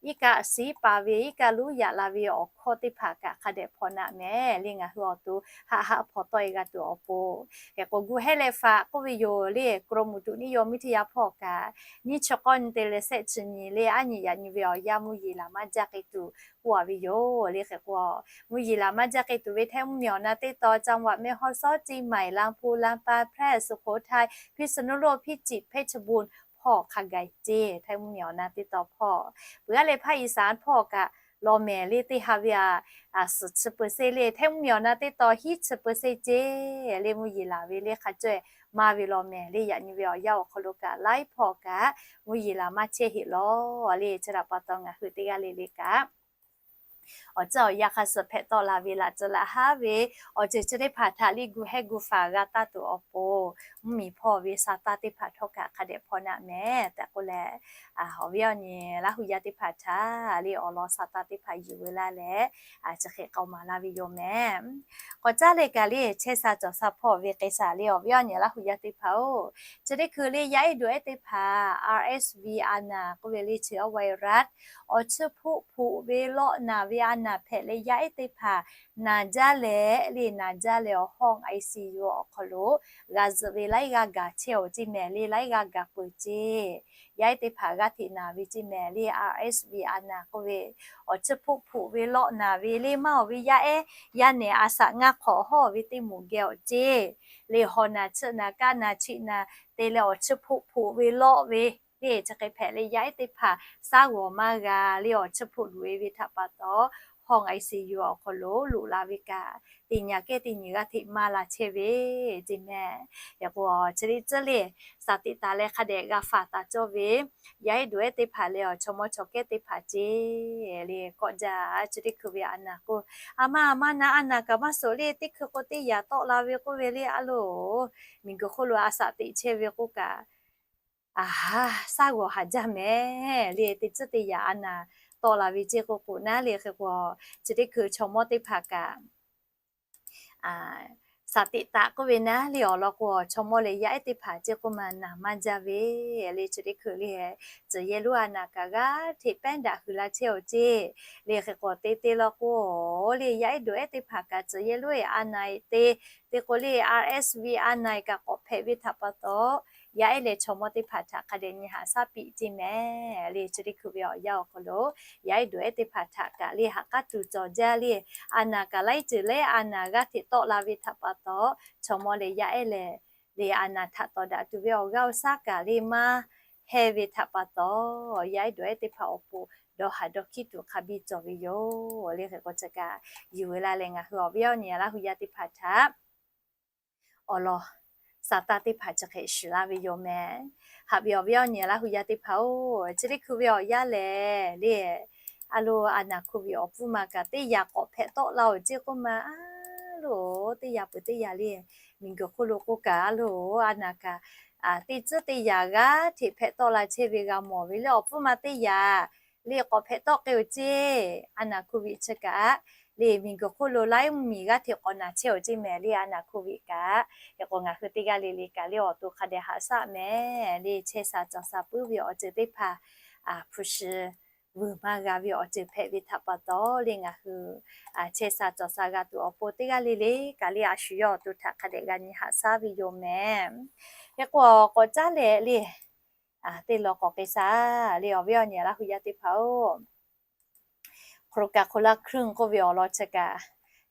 iˉ kaˆ siˉ pa ve iˉ kaˆ lonˉ yaꞈ la ve awˬ hkawˇ teˇ hpaˍ kaꞈ hk'a dehꞈ hpawnˬ naˆ mehˍ le. Ngaˬ hui awˬ to haˆ haˆ hpaw tawˆ-e g'a tuˬ awˬ pon, hk'e k'o gu hehˉ leh faꞈ k'oˆ ve yoˬ le. กรมอุตุนิยมวิทยา hpawˇ kaꞈ nyiˇ chi k'awˇ nyi te leh shehˆ chi nyi le aˉ nyi yaꞈ nyi ve awˬ yanˇ mvuhˇ yeˬ laˬ maˇ jaˇ k'ai tuˬ k'oˆ-a ve yoˬ le. Hk'e k'o mvuhˇ yeˬ laˬ maˇ jaˇ k'ai tuˬ ve แถวเมืองเหนือ na teˇ taw จังหวัดแม่ฮ่องสอน เชียงใหม่ ลำพูน ลำปาง แพร่ สุโขทัย พิษณุโลก พิจิตร เพชรบูรณ์ hpawˇ hk'a gaˬ ceˇ. แถวเมืองเหนือ na teˇ taw hpawˇ, peuˬ-a leh ภาคอีสาน hpawˇ kaꞈ law mehˍ le. Teˇ ha ve a suhˍ chi เปอร์เซ็นต์ le แถวเมืองเหนือ na teˇ taw hiˉ chi เปอร์เซ็นต์ ceˇ le. Mvuhˇ yeˬ laˬ ve le hk'a cawehˬ maˇ ve law mehˍ le. Yaꞈ nyi ve awˬ yanˇ awˬ hk'aw lo kaꞈ laiˉ hpawˇ kaꞈ mvuhˇ yeˬ laˬ maˇ chehˇ heˆ law le. Chi htaꞈ pa taw ngaˬ hui teˇ g'aˇ le le kaꞈ awˬ ceuˬ awˬ yanˇ hk'a suhˍ hpehꞈ tawˆ la ve laꞈ ceuˬ laꞈ haˉ ve awˬ ceuˬ chi teˇ hpaˍ htaꞈ le gu hehˉ gu faˍ g'a taˇ tuˬ awˬ pon, mvuhˇmiˬ hpawˇ ve sa taˇ teˇ hpaˍ htawˇ kaꞈ hk'a dehꞈ hpawnˬ naˆ mehˍ tehꞈ k'oˆ leh, awˬ viˉ awˬ nyi Laˇ huˍ yaˇ teˇ hpaˍ htaꞈ le awˬ lawn sa taˇ teˇ hpaˍ yuˬ ve laˇ leh, chi hk'e k'awꞈ maˍ laˇ ve yoˬ mehˍ. K'awꞈ caˉ leh kaꞈ le chehˇ sha cawˬ sha hpawˇ ve k'ai shaˍ le awˬ viˉ awˬ nyi Laˇ huˍ yaˇ teˇ hpaˍ-oˬ, chi teˇ hkui le yaˇ ehˉ dawꞈ ehˉ teˇ hpaˍ RSV a naˍ k'oˆ ve le chi virus awˬ chiˇ hpoˆ hpoꞈ ve lawˆ naˍ ve a naˍ hpehꞈ leh yaˇ ehˉ teˇ hpaˍ naˍ jaˇ leh le naˍ jaˇ leh awˬ hawˇ ICU awˬ hk'aw lo g'a zuhꞈ ve laiˉ g'aˇ gaˬ chehˇ-oˬ ceˇ mehˍ le. Laiˉ g'aˇ gaˬ peuˬ ceˇ. Yaˇ ehˉ teˇ hpaˍ g'aˇ hteꞈ naˍ ve ceˇ mehˍ le RSV a naˍ k'oˆ ve awˬ chiˇ hpoˆ hpoꞈ ve lawˆ naˍ ve le maˇ awˬ ve yaˇ ehˉ yaˇ nehˬ a shaꞈ ngaˇ hk'awꞈ hawˇ ve teˇ moˍ geh awˬ ceˇ le hawˬ naˍ chiˆ naˍ kaˇ naˍ chiˆ naˍ te leh awˬ chiˇ hpoˆ hpoꞈ ve lawˆ ve le chi hk'e hpehꞈ leh yaˇ ehˉ teˇ hpaˍ shaˉ g'awˬ maˇ g'a le awˬ chiˇ hpoˆ loꞈ-e ve htaꞈ pa taw hawˇ ICU awˬ hk'aw lo loꞈ la ve kaꞈ teˇ nyi kehˉ teˇ nyi g'aˇ hteꞈ maˇ la chehˇ ve ceˇ mehˍ. Yaꞈ k'o chi teˇ ceuˬ le sa teꞈ taˍ leh hk'a dehꞈ g'a faˍ taˍ cawˇ ve yaˇ ehˉ dawꞈ ehˉ teˇ hpaˍ leh awˬ chaw mawˇ chaw kehˉ teˇ hpaˍ ceˇ le k'awꞈ jaˇ. Chi teˇ hkui ve a naˍ k'o, a ma a ma na a naˍ kaꞈ maˇ suhˍ le teˇ hkui k'o teˇ yaꞈ tawˆ la ve k'oˆ ve le a loˬ, miˬguiˬ hk'oˆ lo a shaꞈ teꞈ chehˇ ve k'oˆ kaꞈ, a, shaˉ g'awˬ haˍ jaˇ mehˍ le. Teˇ ceuˬ teˇ yaꞈ a naˍ tawˆ la ve ceˇ k'oˆ k'o naˉ le hk'e k'o, chi teˇ hkui chaw mawˇ teˇ hpaˍ kaꞈ sa teꞈ taˍ k'oˆ ve naˉ le awˬ lawn k'o, chaw mawˇ leh yaˇ ehˉ teˇ hpaˍ ceˇ k'oˆ ma naˍ maˇ jaˇ ve le. Chi teˇ hkui le tcuh yehˇ lonˉ a naˍ kaꞈ g'aˇ hteꞈ pehˉ daꞈ huiˍ la chehˇ-oˬ ceˇ le hk'e k'o, te te law k'o le yaˇ ehˉ dawꞈ ehˉ teˇ hpaˍ kaꞈ tcuh yehˇ lonˉ a naˍ te te k'o le RSV a naˍ kaꞈ k'awꞈ hpehꞈ ve htaꞈ pa taw, yaˇ ehˉ leh chaw mawˇ teˇ hpaˍ htaꞈ hk'a dehꞈ nyi haꞈ shaˉ piˇ ceˇ mehˍ le. Chi teˇ hkui ve awˬ yanˇ awˬ hk'aw lo yaˇ ehˉ dawꞈ ehˉ teˇ hpaˍ htaꞈ kaꞈ le ha k'aˉ tuˬ cawˬ jaˇ le. A naˍ kaꞈ laiˉ ceuˬ lehˬ a naˍ g'aˇ hteꞈ tawˆ la ve htaꞈ pa taw, chaw mawˇ leh yaˇ ehˉ lehˬ le a naˍ htaꞈ tawˍ daꞈ tuˬ ve awˬ g'aˇ awˬ shaˉ kaꞈ le maˇ heh ve htaꞈ pa taw, yaˇ ehˉ dawꞈ ehˉ teˇ hpaˍ awˬ pon dawˇ haˍ dawˇ hkiˉ tuˬ hk'a biˇ cawˬ ve yoˬ le. Hk'e k'o chi kaꞈ yuˬ ve laˇ leh ngaˬ hui awˬ viˉ awˬ nyi Laˇ huˍ yaˇ teˇ hpaˍ htaꞈ awˬ lawn sa taˇ teˇ hpaˍ chi hk'e shiˍ laˇ ve yoˬ mehˍ. Haꞈ ve awˬ viˉ awˬ nyi Laˇ huˍ yaˇ teˇ hpaˍ-oˬ, chi teˇ hkui ve awˬ yanˇ lehˬ le a loˬ a naˍ โควิด awˬ pfuhˇ ma kaꞈ teˇ yaꞈ k'awꞈ hpehꞈ tawˆ la-oˬ ceˇ k'oˆ ma a loˬ, teˇ yaꞈ peuˬ teˇ yaꞈ le miˬguiˬ hk'oˆ lo k'oˆ kaꞈ a loˬ a naˍ kaꞈ teˇ tcuhˉ teˇ yaꞈ g'aˇ hteꞈ hpehꞈ tawˆ la chehˇ ve g'a mawˬ ve le awˬ pfuhˇ ma teˇ yaꞈ le k'awꞈ hpehꞈ tawˆ k'ai-oˬ ceˇ. A naˍ โควิด chi kaꞈ le miˬguiˬ hk'oˆ lo laiˉ mvuhˇmiˬ g'aˇ hteꞈ k'awꞈ naˍ chehˇ-oˬ ceˇ mehˍ le a naˍ โควิด kaꞈ. Hk'e k'o ngaˬ hui teˇ g'aˇ le le kaꞈ le awˬ to hk'a dehꞈ haꞈ shaˆ mehˍ le chehˇ sha cawˬ sha puiˉ ve awˬ ceuˬ teˇ hpaˍ hpu shi vuiˬ maˇ g'a ve awˬ ceuˬ hpehꞈ ve htaꞈ pa taw le ngaˬ hui chehˇ sha cawˬ sha g'a tuˬ awˬ pon teˇ g'aˇ le le kaꞈ le a shu yawˇ awˬ to htaꞈ hk'a dehꞈ g'a nyi haꞈ shaˉ ve yoˬ mehˍ. Hk'e k'o k'awꞈ caˉ leh le teˇ law k'awꞈ k'ai sha le awˬ viˉ awˬ nyi Laˇ huˍ yaˇ teˇ hpaˍ-oˬ, โครงการคนละครึ่ง k'oˆ ve awˬ lawn chi kaꞈ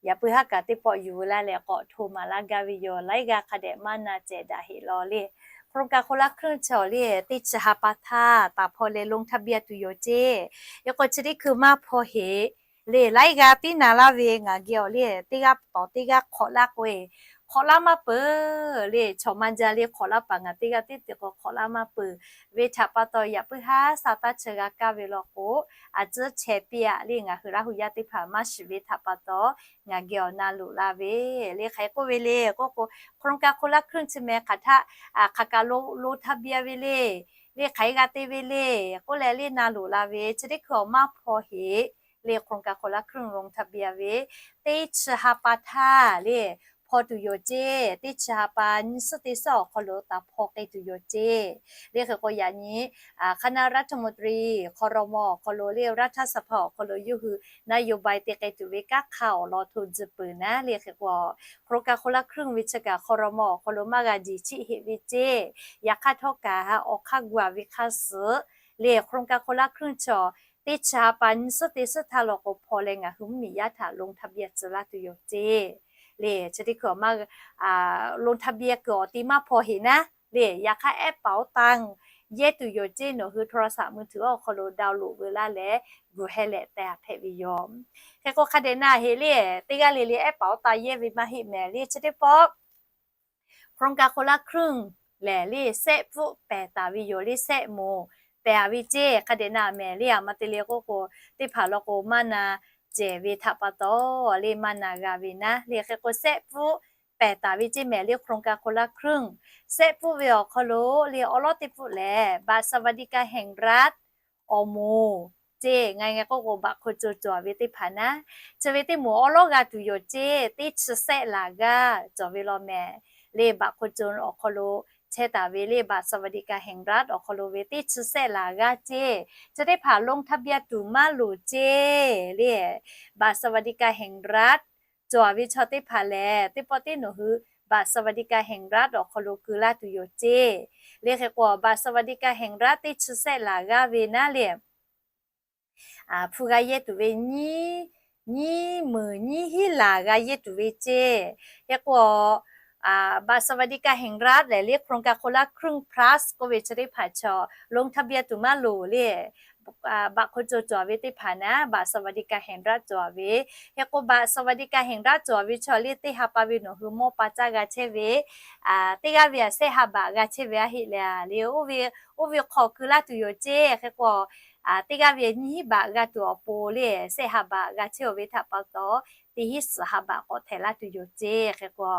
yaꞈ puiˉ haˉ kaꞈ teˇ pawˆ yuˬ ve laˇ leh k'awꞈ hto maˍ laˇ gaˇ ve yoˬ. Laiˉ g'aˇ hk'a dehꞈ maˇ na cehˬ daꞈ heˆ law le. โครงการคนละครึ่ง chi awˬ le teˇ chi ha pa htaˇ taˍ hpaw leh ลงทะเบียน tuˬ yoˬ ceˇ. Hk'e k'o chi teˇ hkui maˇ hpaw heˆ Le laiˉ g'aˇ tiˉ na laˇ ve ngaˬ geh awˬ le, teˇ g'aˇ tawˍ teˇ g'aˇ hk'awꞈ laˇ k'o-e, hk'awꞈ laˇ maˇ peuˬ. Le chaw maˇ jaˇ le hk'awꞈ laˇ paˍ ngaˬ teˇ g'aˇ tiˉ te k'o hk'awꞈ laˇ maˇ peuˬ. Ve htaꞈ pa taw yaꞈ puiˉ haˉ sa taˇ chi g'a kaˇ ve law k'o, a ciˉ chehˇ piˇ-aꞈ le ngaˬ hui Laˇ hu yaˇ teˇ hpaˍ maˇ shiˍ ve htaꞈ pa taw, ngaˬ geh awˬ na loꞈ la ve le hk'aˬ hk'e k'oˆ ve le k'oˆ k'o, โครงการคนละครึ่ง chi meh hk'aˬ htaˆ hk'aˬ kaꞈ ลงทะเบียน ve le, le hk'aˬ hk'e g'a te ve le k'oˆ leh le na loꞈ la ve chi teˇ hkui awˬ maˇ hpaw heꞈ le โครงการคนละครึ่ง ลงทะเบียน ve teˇ chi ha pa htaˇ le hpaw tuˬ yoˬ ceˇ. Teˇ chi ha pa nyiˇ suhˉ teˇ suhˉ awˬ hk'aw lo taˍ hpaw k'ai tuˬ yoˬ ceˇ. Le hk'e k'o yaꞈ nyi คณะรัฐมนตรี ครม. awˬ hk'aw lo le รัฐสภา awˬ hk'aw lo yawˇ hui นโยบาย te k'ai tuˬ ve kanˉ hk'aˇ awˬ lawn hto tcuh peuˬ naˉ le hk'e k'o, โครงการคนละครึ่ง ve chi kaꞈ ครม. awˬ hk'aw lo maˇ g'a jeˬ chiˆ heꞈ ve ceˇ. Yaꞈ hk'aˇ htawˇ kaꞈ awˬ hk'aˇ gu-a ve hk'aˇ suhˍ le โครงการคนละครึ่ง chi teˇ chi ha pa nyiˇ suhˉ teˇ suhˉ htaˇ law k'o hpaw leh ngaˬ hui mvuhˇmiˬ yaˇ htaꞈ ลงทะเบียน tcuh laˇ tuˬ yoˬ ceˇ. Le chi teˇ hkui awˬ maˇ ลงทะเบียน kuiˬ awˬ ti maˇ hpaw heꞈ naˉ le yaꞈ hk'aˇ แอปเป๋าตัง yehˇ tuˬ yoˬ ceˇ. Nawˬ hui โทรศัพท์มือถือ awˬ hk'aw lo download ve laˇ leh gu heh leh teh-a hpehꞈ ve yoˬ. Hk'e k'o hk'a dehꞈ na heꞈ le teˇ g'aˇ le le แอปเป๋าตัง yehˇ ve maˇ heˆ mehˍ le chi teˇ pawˆ โครงการคนละครึ่ง lehˬ le sehˆ pfuhˆ pehˬ taˍ ve yoˬ le sehˆ moˍ pehˬ-a ve ceˇ. Hk'a dehꞈ na mehˍ le a ma te le k'oˆ k'o, teˇ hpaˍ law k'o maˇ na cehˬ ve htaꞈ pa taw le maˇ na g'a ve naˉ le hk'e k'o sehˆ pfuhˆ pehˬ taˍ ve ceˇ mehˍ le โครงการคนละครึ่ง sehˆ pfuhˆ ve awˬ hk'aw lo le awˉ lawˉ teˇ pfuhˆ lehˬ บัตรสวัสดิการแห่งรัฐ awˬ moˍ ceˇ. Ngaˬ ngaˬ k'oˆ k'o บัตรคนจน cawˬ ve teˇ hpaˍ naˉ, chi ve teˇ moˍ awˉ lawˉ g'a tuˬ yoˬ ceˇ. Teˇ chi sehˆ laˬ g'aˇ cawˬ ve law mehˍ le บัตรคนจน awˬ hk'aw lo chehˇ taˍ ve le บัตรสวัสดิการแห่งรัฐ awˬ hk'aw lo ve teˇ chi sehˆ laˬ g'aˇ ceˇ. Chi teˇ hpaˍ ลงทะเบียน tuˬ maˇ loˍ ceˇ le บัตรสวัสดิการแห่งรัฐ cawˬ ve chaw teˇ hpaˍ lehˬ teˇ pawˆ tiˉ nawˬ hui บัตรสวัสดิการแห่งรัฐ awˬ hk'aw lo keu laˇ tuˬ yoˬ ceˇ. Le hk'e k'o บัตรสวัสดิการแห่งรัฐ teˇ chi sehˆ laˬ g'aˇ ve naˉ le hpu g'a yehˇ tuˬ ve nyiˇ, nyiˇ meunˍ nyiˇ hinˉ laˬ g'a yehˇ tuˬ ve ceˇ. Hk'e k'o บัตรสวัสดิการแห่งรัฐ lehˬ le โครงการคนละครึ่ง plus k'oˆ ve chi teˇ hpaˍ chaw ลงทะเบียน tuˬ maˇ loˍ le บัตรคนจน cawˬ ve teˇ hpaˍ naˉ บัตรสวัสดิการแห่งรัฐ cawˬ ve. Hk'e k'o บัตรสวัสดิการแห่งรัฐ cawˬ ve chaw le teˇ ha pa ve nawˬ hui mawˇ pa caˇ g'a chehˇ ve teˇ g'aˇ ve a sehˆ ha baꞈ g'a chehˇ ve a heˆ leh le, oˇ ve hk'aw keu laˇ tuˬ yoˬ ceˇ. Hk'e k'o teˇ g'aˇ ve nyiˇ hinˉ baꞈ g'a tuˬ awˬ pon le sehˆ ha baꞈ g'a chehˇ-aˬ ve htaꞈ pa taw, teˇ hinˉ suhˍ ha baꞈ k'awꞈ htehꞈ laˇ tuˬ yoˬ ceˇ. Hk'e k'o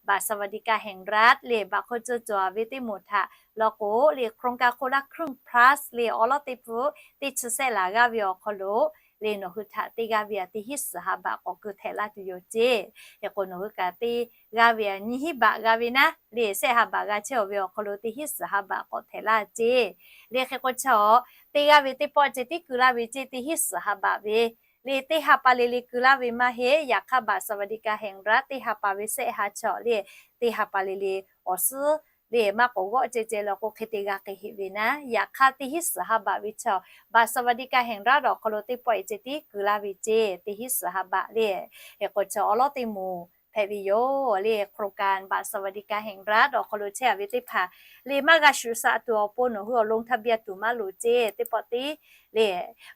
บัตรสวัสดิการแห่งรัฐ le บัตรคนจน cawˬ ve teˇ moˍ htaꞈ law k'o le โครงการคนละครึ่ง plus le awˉ lawˉ teˇ pfuhˆ teˇ chi sehˆ laˬ g'aˇ ve awˬ hk'aw lo le nawˬ hui htaꞈ teˇ g'aˇ ve a teˇ hinˉ suhˍ ha baꞈ k'awꞈ keu htehꞈ laˇ tuˬ yoˬ ceˇ. Hk'e k'o nawˬ hui kaꞈ teˇ g'aˇ ve a nyiˇ hinˉ baꞈ g'a ve naˉ le sehˆ ha baꞈ g'a chehˇ-aˬ ve awˬ hk'aw lo teˇ hinˉ suhˍ ha baꞈ k'awꞈ htehꞈ laˇ ceˇ. Le hk'e k'o chaw teˇ g'aˇ ve teˇ pawˆ ceh tiˉ keu laˇ ve ceˇ teˇ hinˉ suhˍ ha baꞈ ve le teˇ ha pa le le keu laˇ ve maˇ heˆ. Yaꞈ hk'aˇ บัตรสวัสดิการแห่งรัฐ teˇ ha pa ve sehˆ ha chaw le teˇ ha pa le le awˬ suhˉ le maˇ k'awꞈ g'awˆ ceh ceh law k'o hk'e te g'a k'ai heꞈ ve naˉ. Yaꞈ hk'aˇ teˇ hinˉ suhˍ ha baꞈ ve chaw บัตรสวัสดิการแห่งรัฐ awˬ hk'aw lo teˇ pawˆ e ceh tiˉ keu laˇ ve ceˇ teˇ hinˉ suhˍ ha baꞈ le. Hk'e k'o chaw awˉ lawˉ teˇ moˍ hpehꞈ ve yoˬ le โครงการ บัตรสวัสดิการแห่งรัฐ awˬ hk'aw lo chehˇ-aˬ ve teˇ hpaˍ le maˇ g'a shuˍ shaꞈ tuˬ awˬ pon nawˬ hui awˬ ลงทะเบียน tuˬ maˇ loˍ ceˇ. Teˇ pawˆ tiˉ le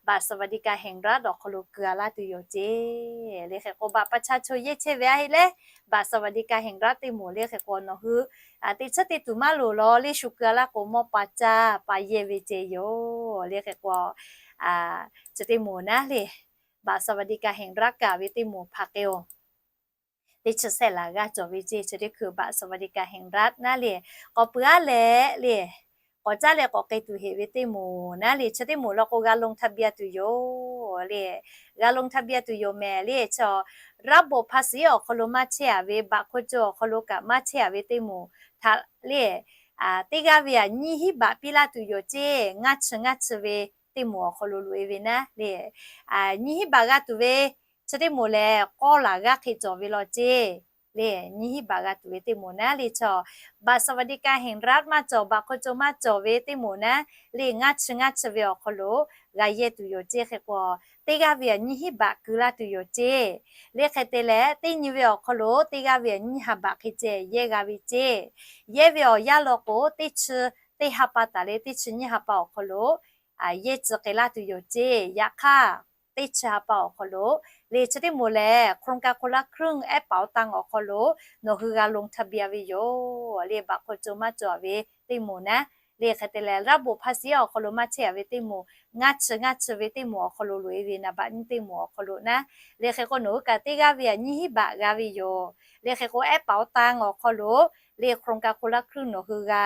บัตรสวัสดิการแห่งรัฐ awˬ hk'aw lo keu-a laˇ tuˬ yoˬ ceˇ. Le hk'e k'o บัตรประชาชน yehˇ chehˇ ve a heˆ leh บัตรสวัสดิการแห่งรัฐ teˇ moˍ le hk'e k'o nawˬ hui teˇ chi teˇ tuˬ maˇ loˍ law le shu keu-a laˇ k'o mawˇ pa caˇ pa yehˇ ve ceh yoˬ. Le hk'e k'o chi teˇ moˍ naˉ le บัตรสวัสดิการแห่งรัฐ kaꞈ ve teˇ moˍ hpaˍ k'ai-oˬ. Teˇ chi sehˆ laˬ g'aˇ cawˬ ve ceˇ. Chi teˇ hkui บัตรสวัสดิการแห่งรัฐ naˉ le k'awꞈ peuˬ-a leh le k'awꞈ caˉ leh k'awꞈ k'ai tuˬ heꞈ ve teˇ moˍ naˉ le chi teˇ moˍ law k'o g'a ลงทะเบียน tuˬ yoˬ le. G'a ลงทะเบียน tuˬ yoˬ mehˍ le chaw ระบบภาษี awˬ hk'aw lo maˇ chehˇ-aˬ ve บัตรคนจน awˬ hk'aw lo kaꞈ maˇ chehˇ-aˬ ve teˇ moˍ htaꞈ le teˇ g'aˇ ve a nyiˇ hinˉ baꞈ piˇ laˇ tuˬ yoˬ ceˇ. Ngaˇ chi ngaˇ chi ve teˇ moˍ awˬ hk'aw lo loꞈ-e ve naˉ le nyiˇ hinˉ baꞈ g'a tuˬ ve chi teˇ moˍ lehˬ k'awˇ laˬ g'aˇ hk'e cawˬ ve law ceˇ. Le nyiˇ hinˉ baꞈ g'a tuˬ ve teˇ moˍ naˉ le chaw บัตรสวัสดิการแห่งรัฐ maˇ cawˬ บัตรคนจน maˇ cawˬ ve teˇ moˍ naˉ le ngaˇ chi ngaˇ chi ve awˬ hk'aw lo g'a yehˇ tuˬ yoˬ ceˇ. Hk'e k'o teˇ g'aˇ ve a nyiˇ hinˉ baꞈ keu laˇ tuˬ yoˬ ceˇ. Le hk'e te leh teˇ nyi ve awˬ hk'aw lo teˇ g'aˇ ve a nyiˇ ha baꞈ hk'e ceh yehˇ g'a ve ceˇ. Yehˇ ve awˬ yanˇ law k'o teˇ chi teˇ ha pa taˍ leh teˇ chi nyiˇ ha pa awˬ hk'aw lo yehˇ tcuh k'ai laˇ tuˬ yoˬ ceˇ. Yaꞈ hk'aˇ teˇ chi ha pa awˬ hk'aw lo, le chi teˇ moˍ lehˬ โครงการคนละครึ่ง แอปเป๋าตัง awˬ hk'aw lo nawˬ hui g'a ลงทะเบียน ve yoˬ. Le บัตรคนจน maˇ cawˬ ve teˇ moˍ naˉ, le hk'e te leh ระบบภาษี awˬ hk'aw lo maˇ chehˇ a ve teˇ moˍ, ngaˇ chi ngaˇ chi ve teˇ moˍ awˬ hk'aw lo loꞈ e ve naˍ baꞈ nyiˇ teˇ moˍ awˬ hk'aw lo naˉ, le hk'e k'o nawˬ hui kaꞈ teˇ g'aˇ ve aꞈ nyiˇ hinˉ baꞈ g'a ve yoˬ. Le hk'e k'o แอปเป๋าตัง awˬ hk'aw lo le โครงการคนละครึ่ง nawˬ hui g'a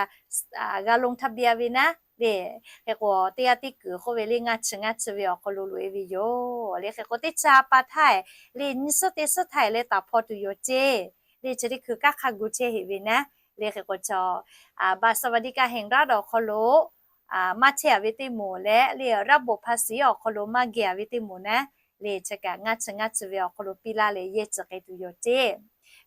g'a ลงทะเบียน ve naˉ, le hk'e k'o teˇ g'aˇ teˇ kuiˬ k'oˆ ve le ngaˇ chi ngaˇ chi ve awˬ hk'aw lo loꞈ e ve yoˬ. Le hk'e k'o teˇ chi ha pa htaˇ le nyiˇ suhˉ teˇ suhˉ htaˇ leh taˍ hpaw tuˬ yoˬ ceˇ. Le chi teˇ hkui kanˉ hk'a gu chehˇ heꞈ ve naˉ, le hk'e k'o chaw บัตรสวัสดิการแห่งรัฐ awˬ hk'aw lo maˇ chehˇ a ve teˇ moˍ leh le ระบบภาษี awˬ hk'aw lo maˇ geh a ve teˇ moˍ naˉ, le chi kaꞈ ngaˇ chi ngaˇ chi ve awˬ hk'aw lo piˇ laˇ leh yehˇ tcuh k'ai tuˬ yoˬ ceˇ.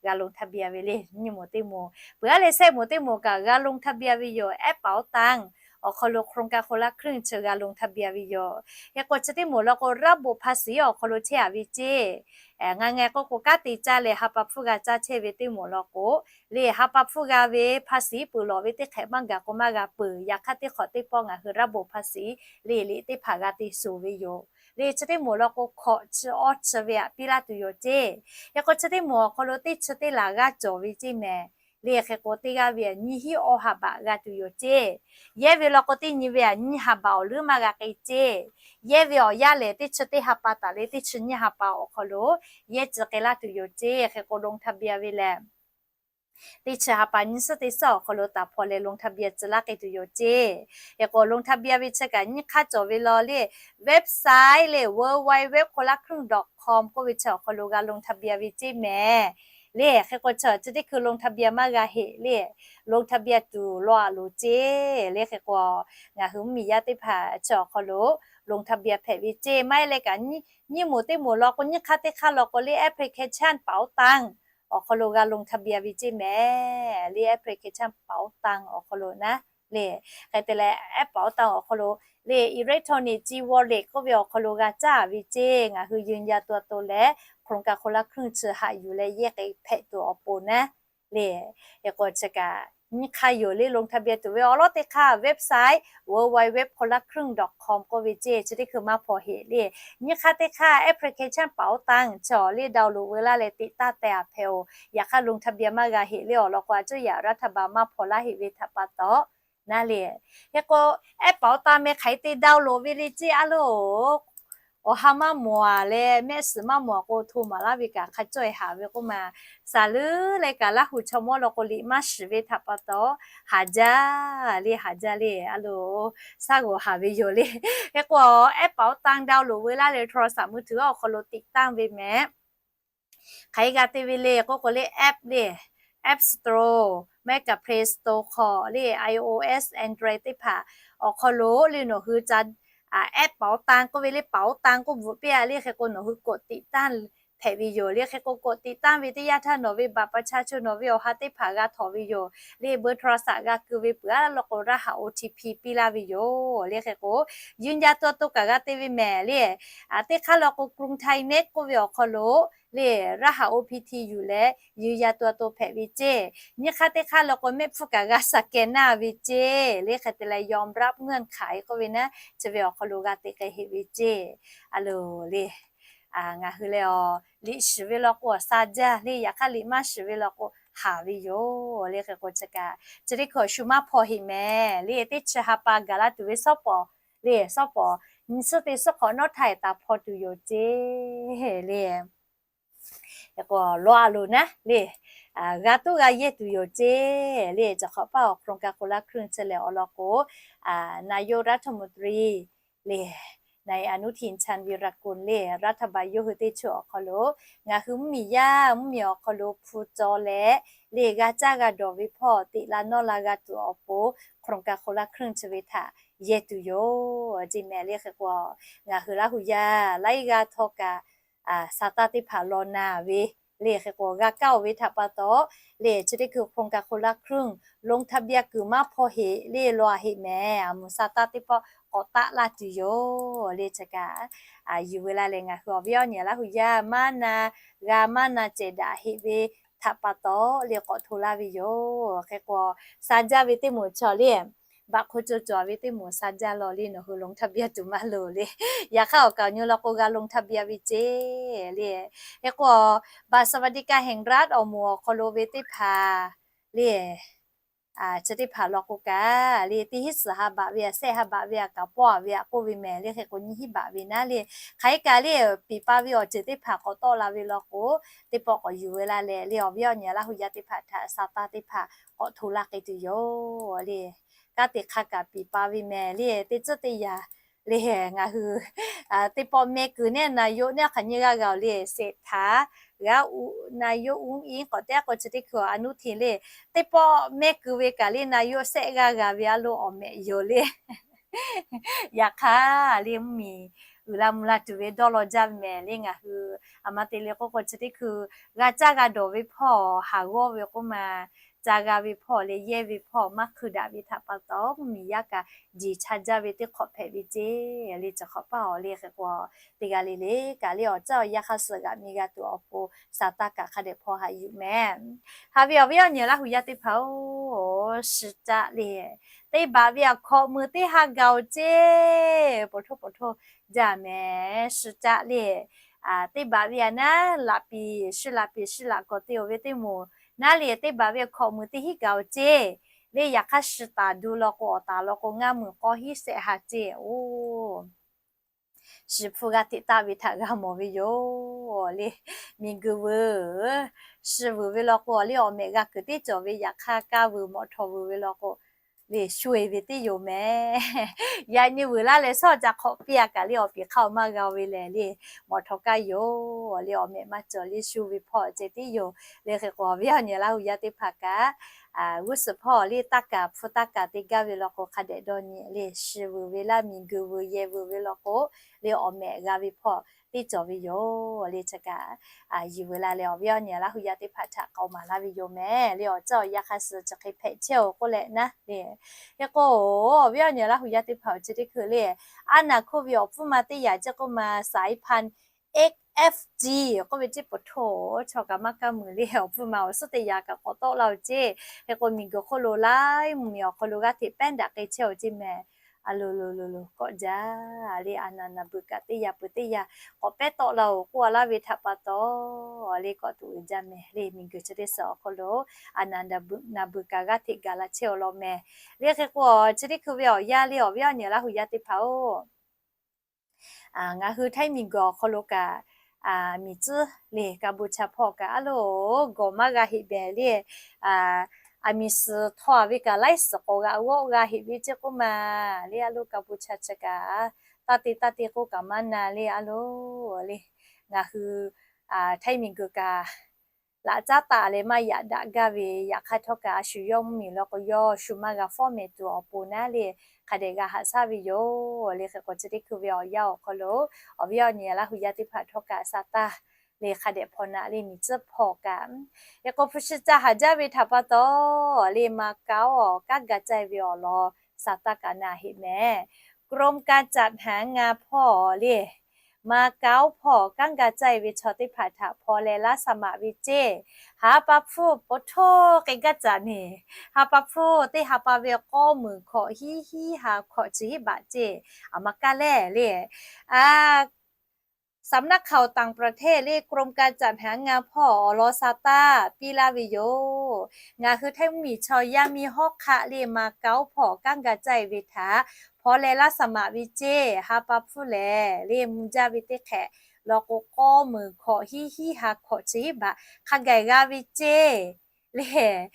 G'a ลงทะเบียน ve le nyiˇ moˍ teˇ moˍ, peuˬ aˉ leh shehˆ moˍ teˇ moˍ kaꞈ g'a ลงทะเบียน ve yoˬ. แอปเป๋าตัง awˬ hk'aw lo โครงการคนละครึ่ง chi g'a ลงทะเบียน ve yoˬ. Hk'e k'o chi teˇ moˍ law k'o ระบบภาษี awˬ hk'aw lo chehˇ a ve ceˇ. Ngaˬ ngeh k'oˆ k'o kanˉ te caˇ leh ha pa hpfuhˇ g'a caˇ chehˇ ve teˇ moˍ law k'o, le ha pa hpfuhˇ g'a ve ภาษี peuˬ lawˬ ve teˇ hk'ehꞈ maˇ gaˬ k'o maˇ g'a peuˬ. Yaꞈ hk'aˇ teˇ hk'awꞈ teˇ pawˆ ngaˬ hui ระบบภาษี le liꞈ teˇ hpaˍ g'a te shuˍ ve yoˬ. Le chi teˇ moˍ law k'o hkawꞈ chi awˇ chi ve aꞈ piˇ laˇ tuˬ yoˬ ceˇ. Hk'e k'o chi teˇ moˍ awˬ hk'aw lo teˇ chi teˇ laˬ g'aˇ cawˬ ve ceˇ mehˍ. Le hk'e k'o teˇ g'aˇ ve aꞈ nyiˇ hinˉ awˇ ha baꞈ g'a tuˬ yoˬ ceˇ. Yehˇ ve law k'o teˇ nyi ve aꞈ nyiˇ ha baꞈ awˬ leuˉ maˇ g'a k'ai ceˇ. Yehˇ ve awˬ yaˇ lehˬ teˇ chi teˇ ha pa taˍ le teˇ chi nyiˇ ha pa awˬ hk'aw lo yehˇ tcuh k'ai laˇ tuˬ yoˬ ceˇ. Hk'e k'o ลงทะเบียน ve lehˬ teˇ chi ha pa nyiˇ suhˉ teˇ suhˉ awˬ hk'aw lo taˍ hpaw leh ลงทะเบียน tcuh laˇ k'ai tuˬ yoˬ ceˇ. Hk'e k'o ลงทะเบียน ve chi kaꞈ nyiˇ hk'aˇ cawˬ ve law le, website le เว็บไซต์ เว็บคนละครึ่ง ดอทคอม k'oˆ ve chi awˬ hk'aw lo g'a ลงทะเบียน ve ceˇ mehˍ. Le hk'e k'o chi chi teˇ hkui ลงทะเบียน maˇ g'a heꞈ le, ลงทะเบียน tuˬ law aꞈ loˍ ceˇ. Le hk'e k'o ngaˬ hui mvuhˇmiˬ yaˇ teˇ hpaˍ chi awˬ hk'aw lo ลงทะเบียน hpehꞈ ve ceˇ. Maˇ heˆ leh kaꞈ nyiˇ moˍ teˇ moˍ law k'o nyiˇ hk'aˇ teˇ hk'aˇ law k'o le application เป๋าตัง awˬ hk'aw lo g'a ลงทะเบียน ve ceˇ mehˍ. Le application เป๋าตัง awˬ hk'aw lo naˉ, le hk'e te leh แอปเป๋าตัง awˬ hk'aw lo le electronic จี wallet k'oˆ ve awˬ hk'aw lo g'a caˇ ve ceˇ. Ngaˬ hui ยืนยันตัวตน leh โครงการคนละครึ่ง chi haꞈ yuˬ leh yehˇ k'ai hpehꞈ tuˬ awˬ pon naˉ, le hk'e k'o chi kaꞈ nyiˇ hk'aˇ yoˬ le ลงทะเบียน tuˬ ve awˬ lawn teˇ hk'aˇ website เว็บไซต์ เว็บไซต์ คนละครึ่ง ดอทคอม k'oˆ ve ceˇ. Chi teˇ hkui maˇ hpaw heꞈ le, nyiˇ hk'aˇ teˇ hk'aˇ application เป๋าตัง chi awˬ le ดาวน์โหลด veu laˇ leh teꞈ taˇ teh a hpehꞈ oˬ. Yaꞈ hk'aˇ ลงทะเบียน maˇ g'a heꞈ le awˬ lawn k'o a cuˇ yaꞈ รัฐบาล maˇ hpaw laˇ heꞈ ve htaꞈ pa taw naˉ le. Hk'e k'o แอปเป๋าตัง meh hk'aˬ hk'e te ดาวน์โหลด ve le ceˇ a loˬ. Awˬ ha maˇ mawˬ a leh mehˆ suhˍ maˇ mawˬ a k'o hto maˍ laˇ ve kaꞈ hk'a cawˇ e haꞈ ve k'oˆ ma, saˍ leuˉ leh kaꞈ Laˇ huˍ chaw mawˇ law k'o liꞈ maˇ shiˍ ve htaꞈ pa taw haˍ jaˇ le, haˍ jaˇ le a loˬ. Shaˉ g'awˬ haˍ ve yoˬ le. Hk'e k'o แอปเป๋าตัง ดาวน์โหลด veu laˇ leh โทรศัพท์มือถือ awˬ hk'aw lo teꞈ taˇ ve mehˍ. Hk'aˬ hk'e g'a te ve le k'oˆ k'o le app le, App Store maˇ heˆ kaꞈ Play Store hk'aw le iOS, Android teˇ hpaˍ awˬ hk'aw lo le nawˬ hui ca แอปเป๋าตัง k'oˆ ve le เป๋าตัง k'oˆ bvuhꞈ piˇ a le. Hk'e k'o nawˬ hui กดติดตั้ง hpehꞈ ve yoˬ le. Hk'e k'o กดติดตั้ง ve teˇ yanˇ htaˇ nawˬ ve บัตรประชาชน nawˬ ve awˬ ha teˇ hpaˍ g'a htawnˍ ve yoˬ le. เบอร์โทรศัพท์ g'a keu ve peuˬ a law k'o รหัส O T P piˇ laˇ ve yoˬ le. Hk'e k'o ยืนยันตัวตน kaꞈ g'a te ve mehˍ le. Teˇ hk'aˇ law k'o กรุงไทยเน็ต k'oˆ ve awˬ hk'aw lo le รหัส O T P yuˬ leh ยืนยันตัวตน hpehꞈ ve ceˇ. Nyiˇ hk'aˇ teˇ hk'aˇ law k'o mehˆ hpfuhˇ kaꞈ g'a สแกน naˇ ve ceˇ le. Hk'e te leh ยอมรับเงื่อนไข k'oˆ ve naˉ, chi ve awˬ hk'aw lo g'a te k'ai heꞈ ve ceˇ a loˬ le. Ngaˬ hui leh awˬ liꞈ shiˍ ve law k'o awˬ sha jaˇ le, yaꞈ hk'aˇ liꞈ maˇ shiˍ ve law k'o haˍ ve yoˬ le. Hk'e k'o chi kaꞈ chi teˇ hkui awˬ shu maˇ hpaw heꞈ mehˍ le. Teˇ chi ha pa gaˬ la tuˬ ve shawˉ pawˍ le, shawˉ pawˍ nyi suhˉ teˇ suhˉ hk'awꞈ nawˉ htaˇ taˍ hpaw tuˬ yoˬ ceˇ le. K'o law a loˬ naˉ le, g'a tuˉ g'a yehˇ tuˬ yoˬ ceˇ le. Cawˬ hk'awꞈ paˇ awˬ โครงการคนละครึ่ง chi lehˬ awˬ lawn k'o นายกรัฐมนตรี le นายอนุทิน ชาญวีรกูล le รัฐบาล yawˇ hui teˇ ceuˬ awˬ hk'aw lo ngaˬ hui mvuhˇmiˬ yaˇ mvuhˇmiˬ awˬ hk'aw lo hpu caw leh le g'a caˇ g'a dawˬ ve hpawˇ teꞈ la nawˇ la g'a tuˬ awˬ pon โครงการคนละครึ่ง chi ve htaꞈ yehˇ tuˬ yoˬ ceˇ mehˍ le. Hk'e k'o ngaˬ hui Laˇ huˍ yaˇ laiˉ g'aˇ htawˇ kaꞈ sha taˇ teˇ hpaˍ law na ve le. Hk'e k'o g'a kaˇ oˬ ve htaꞈ pa taw le chi teˇ hkui โครงการคนละครึ่ง ลงทะเบียน kuiˬ maˇ hpaw heꞈ le law a heꞈ mehˍ. A muˍ sha taˇ teˇ pawˆ k'awꞈ taˆ laˇ tuˬ yoˬ le. Chi kaꞈ yuˬ veu la leh ngaˬ hui awˬ viˉ awˬ nyi Laˇ huˍ yaˇ maˇ na g'a maˇ na cehˬ daꞈ heꞈ ve htaꞈ pa taw le k'awꞈ hto laˇ ve yoˬ. Hk'e k'o sha jaˇ ve teˇ moˍ chaw le Baˆ hk'oˆ cawˬ cawˬ ve teˇ moˍ sha jaˇ law le, nawˬ hui ลงทะเบียน tuˬ maˇ loˍ le. Yaꞈ hk'aˇ awˬ kaˍ awˬ nyi law k'o g'a ลงทะเบียน ve ceˇ le. Hk'e k'o, บัตรสวัสดิการแห่งรัฐ awˬ moˍ awˬ hk'aw lo ve teˇ hpaˍ le, chi teˇ hpaˍ law k'o kaꞈ le, teˇ hinˉ suhˍ ha baꞈ ve aꞈ, sehˆ ha baꞈ ve aꞈ, kaꞈ pawˆ a ve aꞈ k'oˆ ve mehˍ le. Hk'e k'o nyiˇ hinˉ baꞈ ve naˉ le. Hk'aˬ hk'e kaꞈ le, piˍ pa ve awˬ ceuˬ teˇ hpaˍ k'awꞈ tawˆ la ve law k'o, teˇ pawˆ k'awꞈ yuˬ ve laˇ leh le, awˬ viˉ awˬ nyi Laˇ hu yaˇ teˇ hpaˍ htaꞈ sa taˇ teˇ hpaˍ k'awꞈ hto laˇ k'ai tuˬ yoˬ le. Kanˉ te hk'a kaꞈ piˍ pa ve mehˍ le, teˇ tcuhˉ teˇ yanˇ le. Ngaˬ hui teˇ pawˆ mehˆ kuiˬ neˉ นายก neˉ hk'aˬ nyi g'aˇ g'a-oˬ le, เศรษฐา g'a นายก อุ้งอิ๊ง k'awꞈ teˇ g'aˇ k'o chi teˇ hkui a nuˇ hteˇ le, teˇ pawˆ mehˆ kuiˬ ve kaꞈ le นายก sehˆ g'aˇ g'a ve a lo awˬ mehꞈ yoˬ le. Yaꞈ hk'aˇ le, mvuhˇmiˬ uiˍ la mvuh la tuˬ ve dawˇ law jaˇ ve mehˍ le. Ngaˬ hui aˬ ma te le k'oˆ k'o chi teˇ hkui g'a caˇ g'a dawˬ ve hpawˇ, haˍ g'awˇ ve k'oˆ ma, ca g'a ve hpawˇ le, yehˇ ve hpawˇ maˇ hkui daꞈ ve htaꞈ pa taw, mvuhˇmiˬ yaˇ kaꞈ jeˬ cha jaˇ ve teˇ hk'awꞈ hpehꞈ ve ceˇ le. Chi hk'awꞈ paˇ awˬ le hk'e k'o, teˇ g'aˇ le le kaꞈ le awˬ caˇ awˬ yaˇ hk'a suh g'aꞈ mi g'a tuˬ awˬ pon sa taˇ kaꞈ hk'a dehꞈ hpaw haꞈ yuˬ mehˍ. Haꞈ ve awˬ viˉ awˬ nyi Laˇ hu yaˇ teˇ hpaˍ-oˬ, shi caˆ le, teˇ baꞈ ve aꞈ hkawꞈ mui teˇ ha gaˬ-oˬ ceˇ. Poˬ htoˇ poˬ htoˇ jaˇ mehˍ, shi caˆ le. Teˇ baꞈ ve aꞈ naˉ, laꞈ piˍ shi laꞈ piˍ shi laꞈ kawꞈ te-oˬ ve teˇ moˍ naˉ le, teˇ baꞈ ve aꞈ hkawꞈ mui teˇ hinˉ gaˬ-oˬ ceˇ le. Yaꞈ hk'aˇ shi taˍ du law k'o, awˬ taˍ law k'o ngaˇ mui k'awˇ hinˉ sehˆ ha ceˇ-oˬ. Shi hpu g'a hteꞈ taˆ ve htaꞈ g'a mawˬ ve yoˬ le. Miˬguiˬ veuˬ, shi vuiˬ ve law k'o le awˬ mehꞈ g'a kuiˬ teˇ cawˬ ve, yaꞈ hk'aˇ kaˇ vuiˬ mawꞈ htawꞈ vuiˬ ve law k'o le sho-e ve teˇ yoˬ mehˍ. Yaꞈ nyi vuiˬ laˇ leh shawˉ ca hk'awꞈ piˇ-a kaꞈ le awˬ piˍ hk'aˇ awˬ maˇ g'a ve lehˬ le, mawꞈ htawꞈ kaˇ yoˬ le, awˬ mehꞈ maˇ cawˬ le sho ve hpawˇ ceh tiˉ yoˬ le. Hk'e k'o awˬ viˉ awˬ nyi Laˇ hu yaˇ teˇ hpaˍ kaꞈ g'uˇ suhˍ hpawˇ le taˇ kaˍ hpu taˇ kaˍ te gaˇ ve law k'o hk'a dehꞈ dawˇ nyi le, shi vuiˬ ve laˇ, miˬguiˬ vuiˬ yehˬ vuiˬ ve law k'o le awˬ mehꞈ g'a ve hpawˇ teˇ cawˬ ve yoˬ le. Chi kaꞈ yuˬ vuiˬ la leh awˬ viˉ awˬ nyi Laˇ hu yaˇ teˇ hpaˍ htaꞈ k'awꞈ maˍ laˇ ve yoˬ mehˍ le. Awˬ caˇ awˬ yaˇ hk'a suh chi hk'e hpehꞈ chehˇ-oˬ k'oˆ leh naˉ le. Hk'e k'o, awˬ viˉ awˬ nyi Laˇ hu yaˇ teˇ hpaˍ-oˬ, chi teˇ hkui le, aˉ naˬ hkoˇ ve awˬ pfuhˇ ma teˇ yaꞈ ceˇ k'oˆ ma สายพันธุ์ F G k'oˆ ve ceˇ, poˬ htoˇ chaw kaꞈ maˇ kaˇ mui le, awˬ pfuhˇ ma awˬ suhˉ teˇ yaꞈ kaꞈ k'awꞈ tawˆ la-oˬ ceˇ. Hk'e k'o miˬguiˬ hk'oˆ lo laiˉ mvuhˇmiˬ awˬ hk'aw lo g'aˇ hteꞈ pehˉ daꞈ k'ai chehˇ-oˬ ceˇ mehˍ. A lo lo lo lo kawˆ jaˇ le, aˬ naˬ naˬ beuꞈ kaꞈ teˇ yaꞈ peuˬ teˇ yaꞈ k'awꞈ pehˉ tawˆ la-oˬ k'oˆ a laˇ ve htaꞈ pa taw le k'awꞈ tuˬ uiˍ jaˇ mehˍ le. Miˬguiˬ chi teˇ suhˍ awˬ hk'aw lo aˬ naˬ naˬ beuꞈ kaꞈ g'aˇ hteꞈ gaˬ la chehˇ-oˬ law mehˍ le. Hk'e k'o chi teˇ hkui ve awˬ yaˇ le awˬ viˉ awˬ nyi Laˇ hu yaˇ teˇ hpaˍ-oˬ, ngaˬ hui htaiˇ miˬguiˬ awˬ hk'aw lo kaꞈ miˬ tcuhˉ le, Kaˍbuˍchaˍ hpawˇ kaꞈ a lo gawˬ maˇ g'a heꞈ behˍ le. Aˬ miˬ suhˍ htawˇ a ve kaꞈ laiˉ suhˍ k'awꞈ g'a g'awˆ g'a heꞈ ve ceˇ k'oˆ ma le. A lo Kaˍbuˍchaˍ chi kaꞈ taˇ te taˇ te k'oˆ kaꞈ maˇ na le. A lo le ngaˬ hui htaiˇ miˬguiˬ kaꞈ laꞈ caˉ taˍ leh maˇ yaꞈ daꞈ gaˇ ve, yaꞈ hk'aˇ htawˇ kaꞈ a shu yawˇ mvuhˇmiˬ law k'o yawˇ shu maˇ g'a fawˉ mehˍ tuˬ awˬ pon naˉ le, hk'a dehꞈ g'a haꞈ shaˉ ve yoˬ le. Hk'e k'o chi teˇ hkui ve awˬ yaˇ awˬ hk'aw lo awˬ viˉ awˬ nyi Laˇ hu yaˇ teˇ hpaˍ htawˇ kaꞈ sa taˇ le hk'a dehꞈ hpaw naꞈ le miˬ tcuhˉ hpawˇ kaꞈ. Hk'e k'o hpu shi ca haˍ jaˇ ve htaꞈ pa taw le Maˍkaoˉ awˬ kanˉ ga caˇ ve awˬ lawn sa taˇ kaꞈ na heꞈ mehˍ. กรมการจัดหางาน hpawˇ le Maˍkaoˉ hpawˇ kanˉ ga caˇ ve chaw teˇ hpaˍ htaꞈ hpaw leh laˇ สมัคร ve ceˇ. Ha pa hpfuhˇ poˬ htoˇ k'ai gaˇ caꞈ neˬ, ha pa hpfuhˇ teˇ ha pa ve k'awˇ meunˍ hkawꞈ hiˉ hiˉ ha hkawꞈ chi hiˉ baꞈ ceˇ. Aˬ ma kaˇ lehˬ le สำนักข่าวต่างประเทศ le กรมการจัดหางาน hpawˇ awˬ lawn sa taˇ piˇ laˇ ve yoˬ. Ngaˬ hui htaiˇ mvuhˇmiˬ chaw yaˇ miˇ hawˉ hk'aˆ le Maˍkaoˉ hpawˇ kanˉ ga caˇ ve htaꞈ hpaw leh laˇ สมัคร ve ceˇ. Ha pa hpfuhˇ lehˬ le mvuh jaˇ ve teˇ hk'ehꞈ law k'o k'awˇ meunˍ hkawꞈ hiˉ hiˉ ha hkawꞈ chi hiˉ baꞈ hk'a gaˬ g'a ve ceˇ le.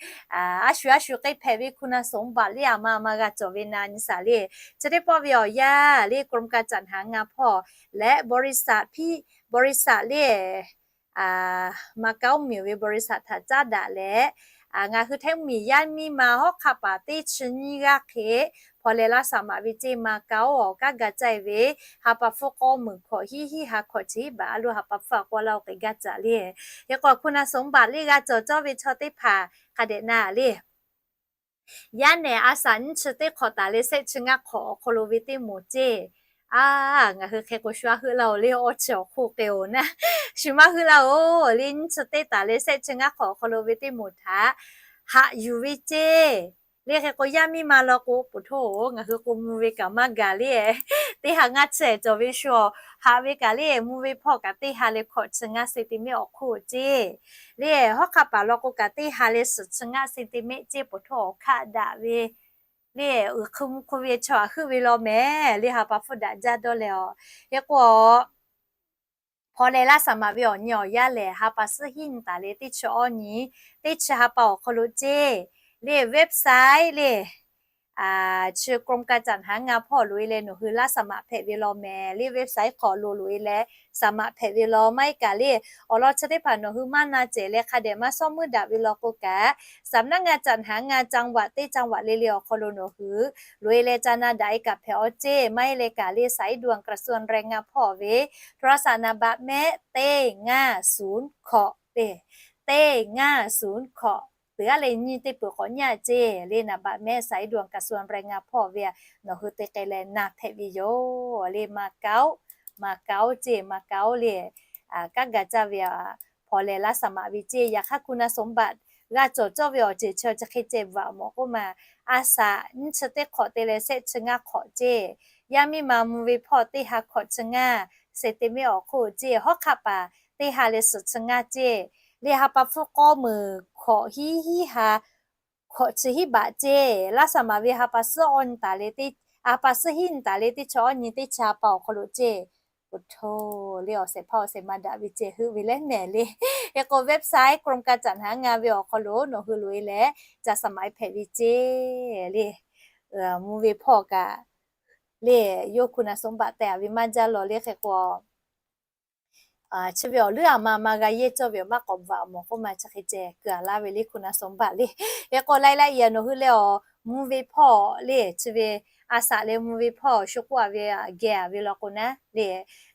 A shu a shu k'ai hpehꞈ ve คุณสมบัติ le aˬ ma aˬ ma g'a cawˬ ve na nyi saˍ le. Chi teˇ pawˆ ve awˬ yaˇ le กรมการจัดหางาน hpawˇ leh บริษัท hpiˇ บริษัท le Maˍkaoˉ miˬ ve บริษัท htaꞈ caˉ daꞈ leh, ngaˬ hui htaiˇ mvuhˇmiˬ yaˇ miˇ ma hawˉ hk'aˆ paˍ teˇ chi nyiˇ g'aˇ hk'e hpaw leh laˇ สมัคร ve ceˇ. Maˍkaoˉ awˬ kanˉ ga caˇ ve ha pa hpfuhˇ k'awˇ meunˍ hkawꞈ hiˉ hiˉ ha hkawꞈ chi hiˉ baꞈ a lo ha pa hpfuhˇ a k'o laˇ oˬ k'ai gaˇ caꞈ le. Hk'e k'o คุณสมบัติ le g'a cawˬ cawˇ ve chaw teˇ hpaˍ hk'a dehꞈ na le. Yaˇ nehˬ a saˍ nyiˇ chi teˇ hk'awꞈ taˍ leh sehˆ chi ngaˇ hk'awꞈ awˬ hk'aw lo ve teˇ moˍ ceˇ. A, ngaˬ hui hk'e k'o shu a heuˆ laˇ oˬ le, awˇ chi awˬ hk'oˆ k'ai oˬ naˉ, shu maˇ heuˆ laˇ oˬ le. Nyiˇ chi teˇ taˍ leh sehˆ chi ngaˇ hk'awꞈ awˬ hk'aw lo ve teˇ moˍ htaꞈ haꞈ yuˬ ve ceˇ. Le hk'e k'o yaˇ miˇ ma law k'o, poˬ htoˇ-oˬ, ngaˬ hui k'o mvuh ve kaꞈ maˇ gaˬ le. Teˇ ha ngaˇ chi cawˬ ve shu awˬ haꞈ ve kaꞈ le, mvuh ve hpawˇ kaꞈ teˇ ha leh hkawꞈ chi ngaˇ centimeter awˬ hk'oˆ ceˇ. Le hawˉ hk'aˆ paˍ law k'o kaꞈ teˇ ha leh suhˍ chi ngaˇ centimeter ceˇ, poˬ htoˇ awˬ hkaˆ daꞈ ve le, uiˍ hk'u mvuh hk'u ve chaw aꞈ heuˆ ve law mehˍ. Le ha pa hpfuhˇ daꞈ jaˇ dawˇ leh awˬ. Hk'e k'o, hpaw leh laˇ saˍ maꞈ ve awˬ nyi awˬ yaˇ lehˬ, ha pa suhˉ hiˉ nyi taˍ leh teˇ chi awˇ nyi, teˇ chi ha pa awˬ hk'aw lo ceˇ. Le website le chi กรมการจัดหางาน hpawˇ loꞈ-e leh nawˬ hui laˇ saˍ maꞈ hpehꞈ ve law mehˍ. Le website hk'aw lo loꞈ-e leh saˍ maꞈ hpehꞈ ve law maˇ heˆ kaꞈ le, awˬ lawn chi teˇ hpaˍ nawˬ hui maˇ na cehˬ leh hk'a dehꞈ maˇ sawˉ muiˉ daꞈ ve law k'o kaꞈ, สำนักงานจัดหางานจังหวัด teˇ จังหวัด le le awˬ hk'aw lo nawˬ hui loꞈ-e leh ca na daꞈ-e kaꞈ hpehꞈ awˬ ceˇ. Maˇ heˆ leh kaꞈ le สายด่วนกระทรวงแรงงาน hpawˇ ve โทรศัพท์ naˍ baꞈ mehˆ teˇ ngaˇ suˍ hkawꞈ le, teˇ ngaˇ suˍ hkawꞈ, peuˬ aˉ leh nyiˇ teˇ peuˬ k'awꞈ nyi-a ceˇ. Le naˍ baꞈ mehˆ สายด่วนกระทรวงแรงงาน hpawˇ ve nawˬ hui te k'ai leh na hpehꞈ ve yoˬ. Le Macau, Macau ceˇ, Macau le, kanˉ ga caˇ ve hpaw leh laˇ saˍ maꞈ ve ceˇ. Yaꞈ hk'aˇ คุณสมบัติ g'a cawˬ cawˇ ve awˬ ceuˬ chi chi hk'e ceh bvuhꞈ mawˬ k'oˆ ma, a saꞈ nyiˇ chi teˇ hk'awꞈ te leh shehˆ chi ngaˇ hk'awꞈ ceˇ. Yaˇ miˇ ma mvuh ve hpawˇ teˇ ha hk'awꞈ chi ngaˇ centimeter awˬ hk'oˆ ceˇ. Hawˉ hk'aˆ paˍ teˇ ha leh suhˍ chi ngaˇ ceˇ. Le ha pa hpfuhˇ k'awˇ meunˍ hk'awꞈ hiˉ hiˉ ha hk'awꞈ chi hiˉ baꞈ ceˇ. Laˇ saˍ maꞈ ve ha pa suhˉ awˇ nyi taˍ le, ha pa suhˉ hiˉ nyi taˍ le teˇ chi awˇ nyi, teˇ chi ha pa awˬ hk'aw lo ceˇ. Poˬ htoˇ le awˬ shehˍ hpaˇ awˬ shehˍ ma daꞈ ve ceh heuˆ ve leh mehˍ le. Hk'e k'o website กรมการจัดหางาน ve awˬ hk'aw lo nawˬ hui loꞈ-e leh ca saˍ maꞈ hpehꞈ ve ceˇ. Le mvuh ve hpawˇ kaꞈ le yawˇ คุณสมบัติ te-a ve maˇ jaˇ law le. Hk'e k'o chi ve awˬ leuˉ a ma ma g'a yehˇ cawˇ ve awˬ maˇ k'awꞈ bvuhꞈ mawˬ k'oˆ ma chi hk'e ceh keu-a laˇ ve le คุณสมบัติ le. Hk'e k'o laiˉ laiˉ i a nawˬ hui leh awˬ mvuh ve hpawˇ le chi ve a saꞈ leh mvuh ve hpawˇ shu k'oˆ-a ve geh-a ve law k'o naˉ le,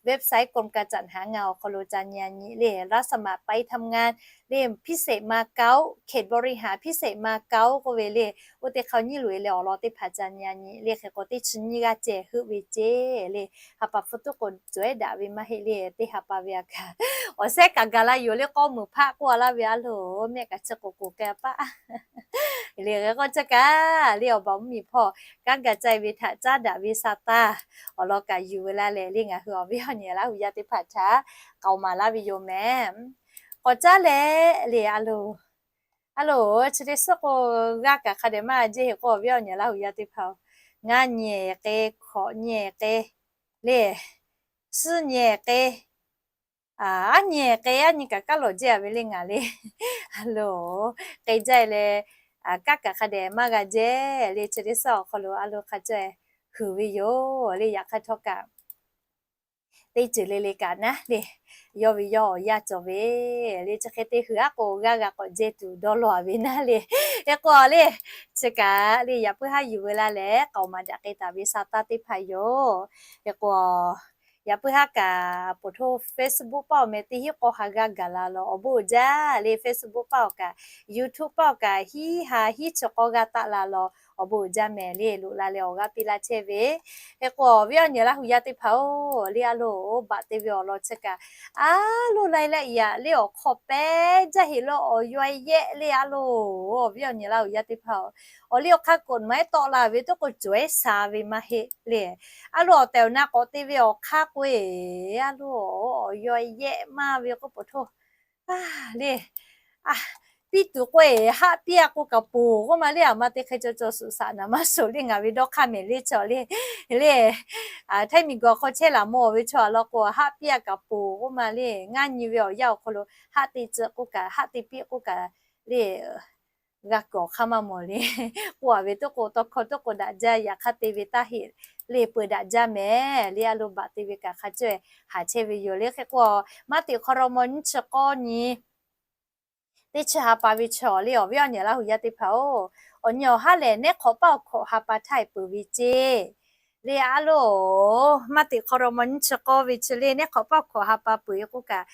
website กรมการจัดหางาน awˬ hk'aw lo ca nyi-a nyi le, รับสมัครไปทำงาน le พิเศษ Macau, เขตบริหารพิเศษ Macau k'oˆ ve le, oˇ teˇ hk'aˇ nyiˇ loꞈ-e leh awˬ lawn teˇ hpaˍ ca nyi-a nyi le. Hk'e k'o teˇ chi nyiˇ g'aˇ ceh heuˆ ve ceˇ le. Ha pa hpfuhˇ tuˉ k'o cawˬ-ehˉ daꞈ ve maˇ heˆ le, teˇ ha pa ve a kaꞈ awˬ sehˉ kaꞈ gaˬ la yoˬ le. K'awˇ meunˍ hpaˆ k'oˆ-a laˇ ve a loˬ, mehˆ kaꞈ chi k'oˍ k'oˍ k'ai paˆ le. Hk'e k'o chi kaꞈ le awˬ baˬ mvuhˇ miˬ hpawˇ kanˉ ga caˇ ve htaꞈ caˉ daꞈ ve sa taˇ awˬ lawn kaꞈ yuˬ ve laˇ leh le, ngaˬ hui awˬ viˉ awˬ nyi Laˇ huˍ yaˇ teˇ hpaˍ htaꞈ k'aoˍ maˍ laˇ ve yoˬ mehˍ. K'awꞈ caˉ leh le a loˬ, a loˬ, chi teˇ suhˉ k'o g'aˇ kaꞈ hk'a dehꞈ maˇ jeˇ heˆ k'o awˬ viˉ awˬ nyi Laˇ huˍ yaˇ teˇ hpaˍ-oˬ, ngaˇ nyi k'e, hkawꞈ nyi k'e le, suhˉ nyi k'e, aˉ nyi k'e, aˉ nyi kaꞈ kaˉ lawˬ jehˇ-a ve le ngaˬ le. A loˬ, k'e jaˇ-e leh kanˉ kaꞈ hk'a dehꞈ maˇ g'a jehˇ le. Chi teˇ suhˉ awˬ hk'aw lo a loˬ hk'a caweh huiˍ ve yoˬ le. Yaꞈ hk'aˇ htawˇ kaꞈ teˇ ceuˬ le le kaꞈ naˉ le, yawˇ ve yawˇ awˬ yanˇ cawˬ ve le. Chi hk'e te huiˍ aˉ k'o g'aˇ g'a k'awꞈ jehˇ tuˬ dawˇ law-a ve naˉ le. Hk'e k'o le, chi kaꞈ le yaꞈ puiˉ haˉ yuˬ ve laˇ leh k'aoˍ maˍ daꞈ k'ai taˍ ve sa taˇ teˇ hpaˍ yoˬ. Hk'e k'o yaꞈ puiˉ haˉ kaꞈ poˬ htoˇ Facebook paˆ awˬ meh teˇ hinˉ k'awˇ ha g'aˇ gaˬ la law awˬ bon uiˍ jaˇ le. Facebook paˆ awˬ kaꞈ, YouTube paˆ awˬ kaꞈ hiˉ ha hiˉ chi k'awˇ g'aˇ taˆ la law awˬ bon uiˍ jaˇ mehˍ le. Loꞈ la leh awˬ g'aˇ piˇ laˇ chehˇ ve. Hk'e k'o awˬ viˉ awˬ nyi Laˇ huˍ yaˇ teˇ hpaˍ-oˬ, le a loˬ, baꞈ te ve awˬ lawn chi kaꞈ a loˬ laiˉ laiˉ i a le awˬ hk'aw pehˉ jaˇ heˆ law awˬ yaw-e yehˆ le a loˬ. Awˬ viˉ awˬ nyi Laˇ huˍ yaˇ teˇ hpaˍ-oˬ, awˬ liˇ awˬ hk'aˇ k'oˍ maˍ-ehˉ tawˆ la ve tawˇ k'o cawˬ-ehˉ sha ve maˇ heˆ le. A loˬ awˬ tehˬ awˬ na k'awꞈ te ve awˬ hk'aˇ k'o-e, a loˬ, awˬ yaw-e yehˆ maˇ ve k'oˆ poˬ htoˇ le. Piˇ tuˬ k'o-e, haˆ piˇ-a k'o kaꞈ poˬ k'oˆ ma le. Aˬ ma te hk'e caw caw suhˍ saꞈ naˍ maˇ suhˍ le, ngaˬ ve dawˇ hk'aˇ mehˍ le chaw le. Le, htaiˇ miˬ guiˬ awˬ hk'aw chehˇ laˬ mawˇ ve chaw aˬ lawn k'o, haˆ piˇ-a kaꞈ poˬ k'oˆ ma le. Ngaˇ nyi ve awˬ yanˇ awˬ hk'aw lo haˆ te tcuh k'oˆ kaꞈ, haˆ te piˇ k'oˆ kaꞈ le, g'a kuiˬ awˬ hk'aˇ maˇ mawˬ le. K'oˆ-a ve tuˉ k'o, tawˇ hkawˇ tuˉ k'o daꞈ jaˇ, yaꞈ hk'aˇ te ve taˇ heˆ le, peu daꞈ jaˇ mehˍ le. A loˬ, baꞈ te ve kaꞈ hk'a caweh haˍ chehˇ ve yoˬ le. Hk'e k'o, maˇ teꞈ hk'aw raw maw nyiˇ chi k'awˇ nyi teˇ chi ha pa ve chaw le, awˬ viˉ awˬ nyi Laˇ huˍ yaˇ teˇ hpaˍ-oˬ, awˬ nyi awˬ haˉ lehˬ nehˉ hk'awꞈ paˆ awˬ hkawꞈ ha pa htaˇ peuˬ ve ceˇ le. A loˬ, maˇ teꞈ hk'aw raw maw nyiˇ chi k'awˇ ve chi le nehˉ hk'awꞈ paˆ awˬ hkawꞈ ha pa peuˬ-e k'oˆ kaꞈ,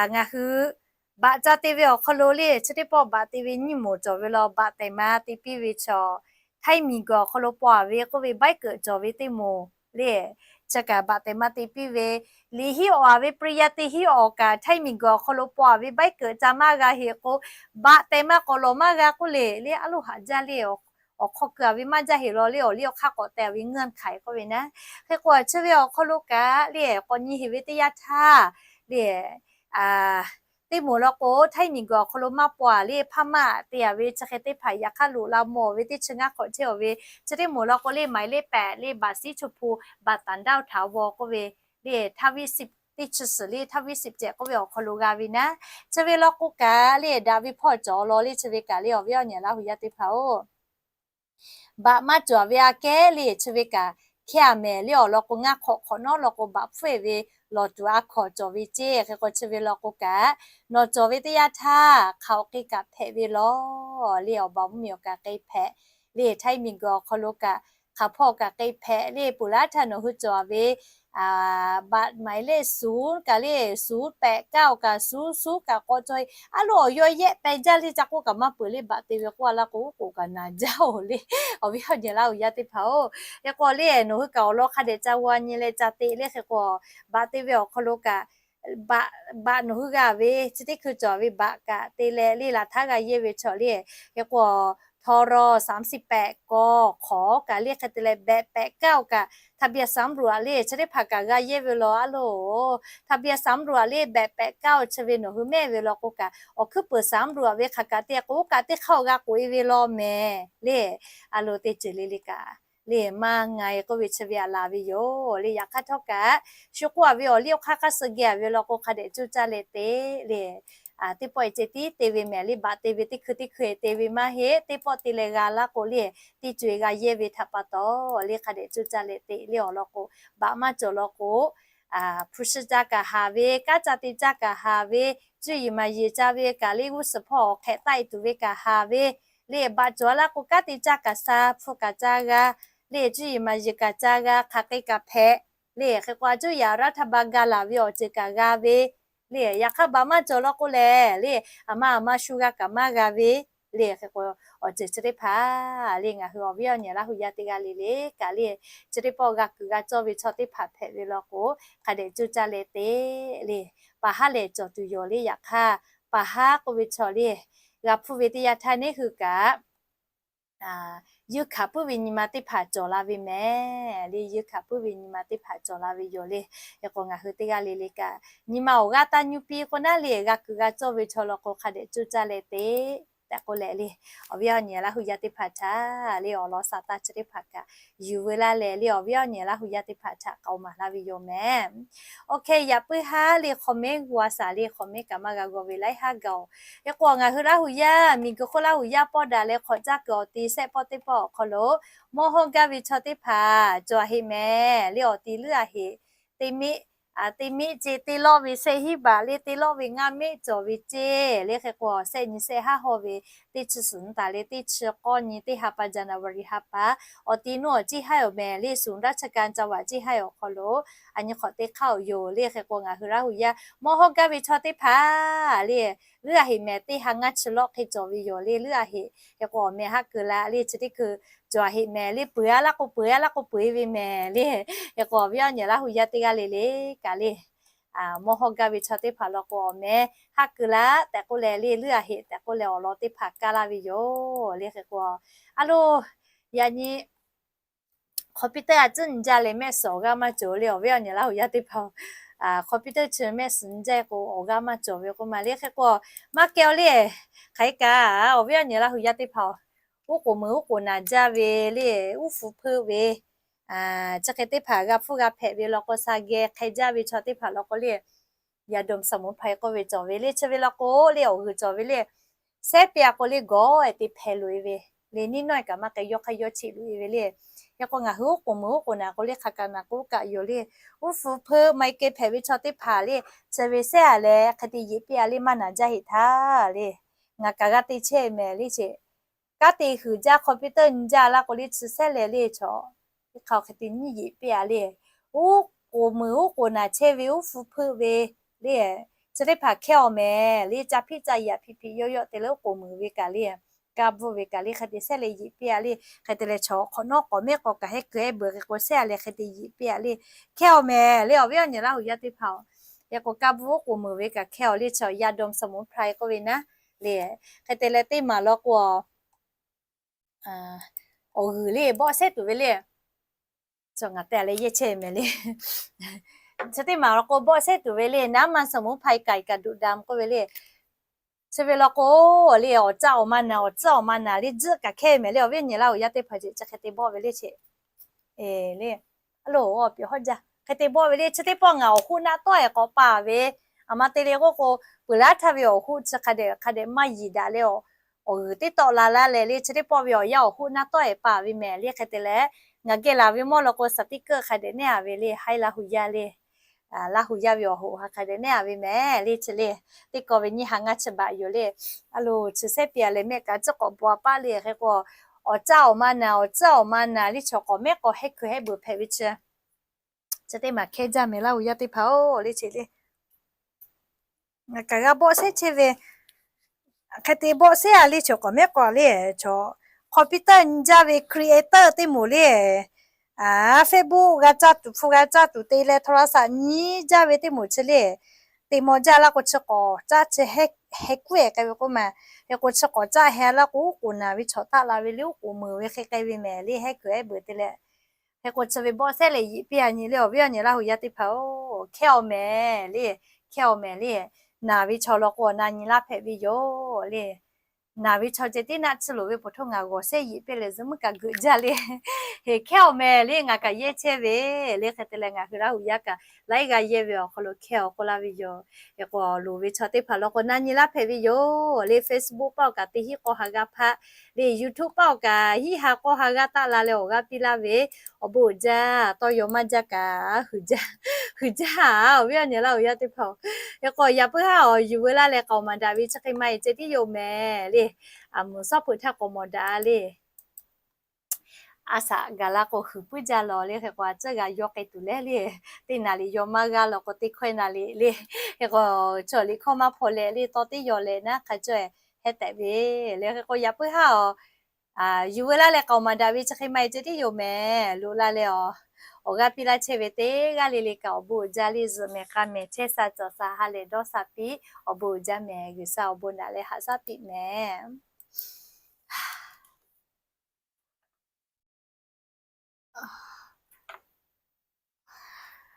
ngaˬ hui baꞈ ca te ve awˬ hk'aw lo le, chi teˇ pawˆ baꞈ te ve nyiˇ moˍ cawˬ ve law, baꞈ tehˬ ma te piˇ ve chaw, htaiˇ miˬ guiˬ awˬ hk'aw lo paw-a ve k'oˆ ve ใบเกิด cawˬ ve teˇ moˍ le. Chi kaꞈ baꞈ tehˬ ma te piˇ ve, liꞈ hiˉ awˍ-a ve ปริญญาตรี hiˉ awˍ kaꞈ htaiˇ miˬ guiˬ awˬ hk'aw lo paw-a ve ใบเกิด ca maˇ g'a heˆ k'o, baꞈ tehˬ ma k'awꞈ lawˬ maˇ g'a k'oˆ le le. A loˬ, haꞈ jaˇ le awˬ awˬ hk'aw keu-a ve maˇ jaˇ heˆ law le, awˬ liˇ awˬ hk'aˇ k'awꞈ teh ve เงื่อนไข k'oˆ ve naˉ. Hk'e k'o chi ve awˬ hk'aw lo kaꞈ le k'awꞈ nyi heˆ ve teˇ yanˇ htaˇ le, teˇ moˍ law k'o, htaiˇ miˬguiˬ awˬ hk'aw lo maˇ paw-a le, hpaˇ maˇ te-a ve chi hk'e teˇ hpaˍ yaꞈ hk'aˇ loꞈ la mawˬ ve teˇ chi ngaˇ hk'awꞈ chehˇ-a ve, chi teˇ moˍ law k'o le หมายเลขแปด le บัตรสีชมพู บัตรต่างด้าวถาวร k'oˆ ve le, ทวีสิบ teˇ chi suhˍ le ทวีสิบเจ็ด k'oˆ ve awˬ hk'aw lo g'a ve naˉ. Chi ve law k'o kaꞈ le daꞈ ve hpawˇ cawˬ law le chi ve kaꞈ le awˬ viˉ awˬ nyi laˇ hui yaˇ teˇ hpaˍ-oˬ, บัตร maˇ cawˬ ve aꞈ kehˉ le chi ve kaꞈ hkehˇ-a mehˍ le awˬ lawn k'o ngaˇ hk'awꞈ hk'awꞈ nawˉ law k'o บัตร hpfuhˆ-e ve lawˬ tuˬ a hkawnˍ cawˬ ve ceˇ. Hk'e k'o chi ve law k'o kaꞈ nawˬ cawˬ ve teˇ yanˇ htaˇ hk'aˬ awˬ k'e kaꞈ hpehꞈ ve law le awˬ baˬ mvuhˇmiˬ awˬ kaꞈ k'e hpehꞈ le htaiˇ miˬguiˬ awˬ hk'aw lo kaꞈ hk'aˬ hpawˇ kaꞈ k'e hpehꞈ le peuˬ laˇ htaˇ nawˬ hui cawˬ-a ve บัตร หมายเลขศูนย์ kaꞈ le ศูนย์แปดเก้า kaꞈ ศูนย์ศูนย์ kaꞈ k'awꞈ cawˬ-e. A loˍ awˬ yaw yehˆ peh jaˇ le ca k'oˆ kaꞈ maˇ peuˬ le บัตร te ve k'oˆ-a laˇ k'o oˉ k'oˍ kaꞈ naˍ jaˇ-oˬ le awˬ viˉ awˬ nyi laˇ hui yaˇ teˇ hpaˍ-oˬ. Hk'e k'o le nawˬ hui kaꞈ awˬ lawn hk'a dehꞈ ca g'aw nyi leh ca te le hk'e k'o บัตร te ve awˬ hk'aw lo kaꞈ บัตร nawˬ hui g'a ve chi teˇ hkui cawˬ ve บัตร kaꞈ te leh le laˬ htaˇ g'a yehˇ ve chaw le. Hk'e k'o ทร สามสิบแปด ก hk'awꞈ kaꞈ le hk'e te leh แปดแปดเก้า kaꞈ ทะเบียนสำรวจ le chi teˇ hpaˍ kaꞈ g'a yehˇ ve law a loˍ. ทะเบียนสำรวจ le แปดแปดเก้า chi ve nawˬ hui mehˆ ve law k'o kaꞈ awˬ hkuiˉ peuˍ สำรวจ ve hk'aˬ kaꞈ te k'o kaꞈ teˇ hk'aˇ g'a k'oꞈ-e ve law mehˍ le. A loˍ teˇ ceuˬ le le kaꞈ le maˇ nga-e k'oˆ ve chi ve aꞈ laˬ ve yoˬ le. Yaꞈ hk'aˇ htawˇ kaꞈ shu k'oˆ-a ve awˬ liˇ awˬ hk'aˇ hk'aˇ suh geh-a ve law k'o hk'a dehꞈ coˇ caˇ leh te le teˇ pawˆ-e ceh tiˉ te ve mehˍ le บัตร te ve teˇ hkui teˇ hkui-e te ve maˇ heˆ. Teˇ pawˆ te leh g'a laˇ k'o le teˇ co-e g'a yehˇ ve htaꞈ pa taw le hk'a dehꞈ coˇ caˇ leh te le awˬ lawn k'o บัตร maˇ cawˬ law k'o hpu shi caˇ kaꞈ haˍ ve, kanˉ caˇ te caˇ kaꞈ haˍ ve, cuˇ yiˍ maˍ yiˍ caˇ ve kaꞈ le g'uˇ suhˍ hpawˇ awˬ hk'ehꞈ taˆ-e tuˬ ve kaꞈ haˍ ve le บัตร cawˬ laˇ k'o kanˉ te caˇ kaꞈ sha, hpu kaꞈ caˇ g'a le cuˇ yiˍ maˍ yiˍ kaꞈ caˇ g'a hk'aˬ k'e kaꞈ hpehꞈ le. Hk'e k'o a cuˇ yaꞈ รัฐบาล ga laˬ ve awˬ ceuˬ kaꞈ g'a ve le. Yaꞈ hk'aˇ บัตร maˇ cawˬ law k'o lehˬ le aˬ ma aˬ ma shu g'a kaꞈ maˇ g'a ve le. Hk'e k'o awˬ ceuˬ chi teˇ hpaˍ le ngaˬ hui awˬ viˉ awˬ nyi laˇ hui yaˇ teˇ g'aˇ le le kaꞈ le chi teˇ pawˆ g'a kuiˬ g'a cawˇ ve chaw teˇ hpaˍ hpehꞈ ve law k'o hk'a dehꞈ coˇ caˇ leh te le. Paˍ haˉ lehˬ cawˬ tuˬ yoˬ le. Yaꞈ hk'aˇ paˍ haˉ k'oˆ ve chaw le g'a hpuˇ ve teˇ yanˇ htaˇ neˉ hui kaꞈ yeunˇ hkanˍ puiˉ ve nyi ma teˇ hpaˍ cawˬ la ve mehˍ le. Yeunˇ hkanˍ puiˉ ve nyi ma teˇ hpaˍ cawˬ la ve yoˬ le. Hk'e k'o ngaˬ hui teˇ g'aˇ le le kaꞈ nyi ma awˬ g'aˇ taˇ nyuˇ piˇ k'o naˉ le g'a kuiˬ g'a cawˇ ve chaw law k'o hk'a dehꞈ coˇ caˇ leh te tehꞈ k'oˆ leh le awˬ viˉ awˬ nyi laˇ hui yaˇ teˇ hpaˍ htaꞈ le awˬ lawn sa taˇ chi teˇ hpaˍ kaꞈ yuˬ veu laˇ leh le awˬ viˉ awˬ nyi laˇ hui yaˇ teˇ hpaˍ htaꞈ k'aoˍ maˍ laˇ ve yoˬ mehˍ. Oˇ hk'e yaꞈ puiˉ haˉ le hk'awꞈ mehˉ g'uˇ a saˍ le hk'awꞈ mehˉ kaꞈ maˇ g'a g'aw ve laiˉ haˉ gaˬ-oˬ. Hk'e k'o ngaˬ hui laˇ hui yaˇ miˬguiˬ hk'oˆ laˇ hui yaˇ pawˆ daꞈ leh hk'awꞈ caˇ kuiˬ awˬ ti shehˆ pawˆ teˇ pawˆ awˬ hk'aw lo mawˇ hawˇ gaˇ ve chaw teˇ hpaˍ cawˬ-a heꞈ mehˍ le awˬ ti leuˉ-a heꞈ. Teˇ miˆ, teˇ miˆ ceˇ teˇ lawˇ ve shehˆ hinˉ baˬ le teˇ lawˇ ve ngaˇ miˆ cawˬ ve ceˇ le. Hk'e k'o shehˆ nyi shehˆ haˉ hawˇ ve teˇ chi suhˍ nyi taˍ le teˇ chi k'awˇ nyi teˇ ha pa January ha pa awˬ ti nuˇ awˬ ciˇ haiˉ awˬ mehˍ le suhˍ daˇ chi ka ca vaꞈ ciˇ haiˉ awˬ hk'aw lo a nyi hk'awꞈ teˇ hk'aˇ awˬ yoˬ le. Hk'e k'o ngaˬ hui laˇ hui yaˇ mawˇ hawˇ gaˇ ve chaw teˇ hpaˍ le leuˉ-a heꞈ mehˍ teˇ ha ngaˇ chi lawˇ hk'e cawˬ ve yoˬ le leuˉ-a heꞈ. Hk'e k'o awˬ meh haˉ keu la le chi teˇ hkui cawˬ-a heꞈ mehˍ le peuˬ-a laˇ k'o peuˬ-a laˇ k'o peuˬ-e ve mehˍ le. Hk'e k'o awˬ viˉ awˬ nyi laˇ hui yaˇ teˇ g'aˇ le le kaꞈ le mawˇ hawˇ gaˇ ve chaw teˇ hpaˍ law k'o awˬ meh haˉ keu laˇ tehꞈ k'oˆ leh le leuˉ-a heꞈ tehꞈ k'oˆ leh awˬ lawn teˇ hpaˍ kaˇ laˇ ve yoˬ le. Hk'e k'o a loˬ yaꞈ nyi computer a tcuhˉ nyi jaˇ leh mehˆ suhˍ awˬ g'aˇ maˇ cawˬ le awˬ viˉ awˬ nyi laˇ hui yaˇ teˇ hpaˍ-oˬ. Computer chi mehˆ suhˍ nyi jaˇ k'o awˬ g'aˇ maˇ cawˬ ve k'oˆ ma le. Hk'e k'o maˇ kehˬ-o le hk'aˬ hk'e kaꞈ awˬ viˉ awˬ nyi laˇ hui yaˇ teˇ hpaˍ-oˬ, uˉ k'oˍ meuˍ uˉ k'oˍ naˍ jaˇ ve le uˉ hpu hpeuˆ ve chi hk'e teˇ hpaˍ g'a hpfuhˇ g'a hpehꞈ ve law k'o sha geh hk'e jaˇ ve chaw teˇ hpaˍ law k'o le ยาดมสมุนไพร k'oˆ ve cawˬ ve le. Chi ve law k'o le awˬ g'uiˬ cawˬ ve le sehˉ piˇ-a k'o le gawˬ-e te hpehꞈ loꞈ-e ve le niˇ nawˇ-e kaꞈ maˇ k'ai yawˇ hk'aˇ yawˇ cheˆ loꞈ-e ve le. Hk'e k'o ngaˬ hui uˉ k'oˍ meuˍ uˉ k'oˍ naˍ k'o le hk'aˬ kaꞈ naˍ k'o kaꞈ yoˬ le uˉ hpu hpeuˆ maˇ-e keh hpehꞈ ve chaw teˇ hpaˍ le chi ve sehˉ-a leh hk'e te yeꞈ piˇ-a le maˇ naˍ jaˇ heꞈ htaˇ le ngaˬ kaꞈ g'a te chehˇ mehˍ le ceˇ. Kanˉ te huiˍ jaˇ computer nyi jaˇ laˇ k'o le chi sehˉ leh le chaw teˇ hk'aˇ hk'e te nyiˇ yeꞈ piˇ-a le uˉ k'oˍ meuˍ uˉ k'oˍ naˍ chehˇ ve uˉ hpu hpeuˆ ve le chi teˇ hpaˍ hkehˇ-aw mehˍ le ca hpiˆ ca yaꞈ hpiˆ hpiˆ yawˇ yawˇ te leh uˉ k'oˍ meuˍ ve kaꞈ le ka bvuhˆ ve kaꞈ le hk'e te sehˉ leh yeꞈ piˇ-a le. Hk'e te leh chaw hk'awꞈ nawˉ k'awꞈ mehˆ k'awꞈ kaꞈ hehˉ keu hehˉ beuꞈ hk'e k'o sehˉ-a leh hk'e te yeꞈ piˇ-a le hkehˇ-aw mehˍ le awˬ viˉ awˬ nyi laˇ hui yaˇ teˇ hpaˍ-oˬ. Hk'e k'o ka bvuhˆ uˉ k'oˍ meuˍ ve kaꞈ hkehˇ-aw le chaw ยาดมสมุนไพร k'oˆ ve naˉ le. Hk'e te leh teˇ maˬ law k'o awˬ g'uiˬ le bawˆ shehˉ tuˬ ve le. Ngaˬ te leh yehˇ chehˇ mehˍ le. Chi teˇ maˬ awˬ lawn k'o, bawˆ shehˉ tuˬ ve le, น้ำมันสมุนไพร ไก่กระดูกดำ k'oˆ ve le. Chi ve law k'o, le awˬ caˆ awˬ ma naˍ, awˬ tcuhˉ awˬ ma naˍ le, tzuhˆ kaꞈ hkehˇ mehˍ le. Awˬ viˉ awˬ nyi Laˇ huˍ yaˇ teˇ hpaˍ ce chi hk'e te bawˆ ve le ce. E le, a lo, awˬ pyawˬ hawˉ jaˇ hk'e te bawˆ ve le. Chi teˇ pawˆ ngaˬ awˬ hoˆ naˆ tawˆ-e k'awꞈ pa ve, aˬ ma te le k'oˆ k'o, peuˬ laˉ htaˇ ve awˬ hoˆ chi hk'a dehꞈ hk'a dehꞈ maˇ yiˍ daꞈ leh, awˬ g'uiˬ teˇ tawˆ la laˇ leh le, chi teˇ pawˆ ve awˬ yanˇ awˬ hoˆ naˆ tawˆ-e pa ve mehˍ le. Hk'e te leh, ngaˬ geh laˬ ve mawˇ law k'o, สติกเกอร์ hk'a dehꞈ nehˉ-a ve le, haiˉ Laˇ huˍ yaˇ le. Laˇ huˍ yaˇ ve awˬ hoꞈ hk'a dehꞈ nehˉ-a ve mehˍ le. Chi le, teˇ kaw ve nyiˇ ha ngaˇ chi baꞈ yoˬ le. A lo, chi shehˉ piˇ-a leh mehˆ kaꞈ tcuhˉ k'awꞈ bvuhꞈ-a paˆ le. Hk'e k'o, awˬ caˆ awˬ ma naˍ, awˬ tcuhˉ awˬ ma naˍ le, chaw k'awꞈ mehˉ k'awꞈ heh kuiˬ heh beuꞈ hpehꞈ ve chi, chi teˇ maˬ hkehˇ jaˇ mehˍ Laˇ huˍ yaˇ teˇ hpaˍ-oˬ le. Chi le, ngaˬ kaꞈ g'a bawˆ shehˉ chehˇ ve, hk'e te bawˆ shehˉ-a le. Chaw k'awꞈ mehˉ k'awꞈ le, chaw computer nyi jaˇ ve creator teˇ moˍ le, Facebook g'a caˇ tuˬ, hpu g'a caˇ tuˬ te leh โทรศัพท์ nyi jaˇ ve teˇ moˍ chi le, te maw jaˇ laˇ k'o, chi k'awꞈ caˇ chi heh kuˉ-e k'ai ve k'oˆ ma. Hk'e k'o, chi k'awꞈ caˇ heh laˇ k'o, oˉ k'oˍ naˍ ve chaw taˆ la ve le, oˉ k'oˍ meuˍ ve hk'e k'ai ve mehˍ le, heh kuiˬ heh beuꞈ te leh. Hk'e k'o, chi ve bawˆ shehˉ leh yiꞈ piˇ-a nyi le. Awˬ viˉ awˬ nyi Laˇ huˍ yaˇ teˇ hpaˍ-oˬ, hkehˇ-aw mehˍ le. Hkehˇ-aw mehˍ le. Naˬ ve chaw law k'o, na nyi laˇ hpehꞈ ve yoˬ le. Naˬ ve chaw ceh tiˉ naˆ tsuhˇ loˍ ve pa taw ngaˬ g'awˬ shehˉ yiꞈ piˇ leh, zuhꞈ muiˉ kaꞈ geuꞈ jaˇ le. Heˍ, hkehˇ-aw mehˍ le. Ngaˬ kaꞈ yehˇ chehˇ ve le. Hk'e te leh, ngaˬ hui Laˇ huˍ yaˇ kaꞈ laiˉ g'a yehˇ ve awˬ hk'aw lo hkehˇ-aw k'oˆ laˇ ve yoˬ. Hk'e k'o, loˍ ve chaw teˇ hpaˍ law k'o, na nyi laˇ hpehꞈ ve yoˬ le. Facebook paˆ-oˬ kaꞈ teˇ hinˉ k'awˇ ha g'aˇ hpaˆ le, YouTube paˆ-oˬ kaꞈ hinˉ ha k'awˇ ha g'aˇ taˆ la leh awˬ g'aˇ piˇ laˇ ve, awˬ bon uiˍ jaˇ. Tawˇ yaw maˇ jaˇ kaꞈ, huiˍ jaˇ-a. Awˬ viˉ awˬ nyi Laˇ huˍ yaˇ teˇ hpaˍ-oˬ, hk'e k'o, yaꞈ puiˉ haˉ awˬ yuˬ veu laˇ leh k'aoˍ maˍ daꞈ ve chi hk'e ma-e ceh tiˉ yoˬ mehˍ le. A muiˬ shawˉ hpeuꞈ htaˇ k'awꞈ mawˬ daꞈ le. A shaꞈ gaˬ la k'o, huiˍ puiˉ jaˇ lawˬ le. Hk'e k'o, a tcuhˉ g'a yaw k'ai tuˬ leh le, teˇ naˍ riˍ yaw maˇ g'aˇ law k'o, teˇ hkawehˇ naˍ riˍ le. Hk'e k'o, chaw liꞈ hkawˇ maˇ hpaw leh le, tawˇ teˇ yaw leh naˉ hk'a caweh heh tehꞈ ve le. Hk'e k'o, yaꞈ puiˉ haˉ awˬ yuˬ veu laˇ leh k'aoˍ maˍ daꞈ ve chi hk'e ma-e ceh tiˉ yoˬ mehˍ. Loꞈ la leh awˬ, awˬ g'aˇ piˇ laˇ chehˇ ve teˇ g'aˇ le le kaꞈ awˬ bon uiˍ jaˇ le. Zuhꞈ mehˍ k'a mehˍ chehˇ sha cawˬ sha ha lehˬ dawˇ sha piˇ, awˬ bon uiˍ jaˇ mehˍ. G'uiˬsha awˬ bon naꞈ leh haꞈ shaˉ piˇ mehˍ.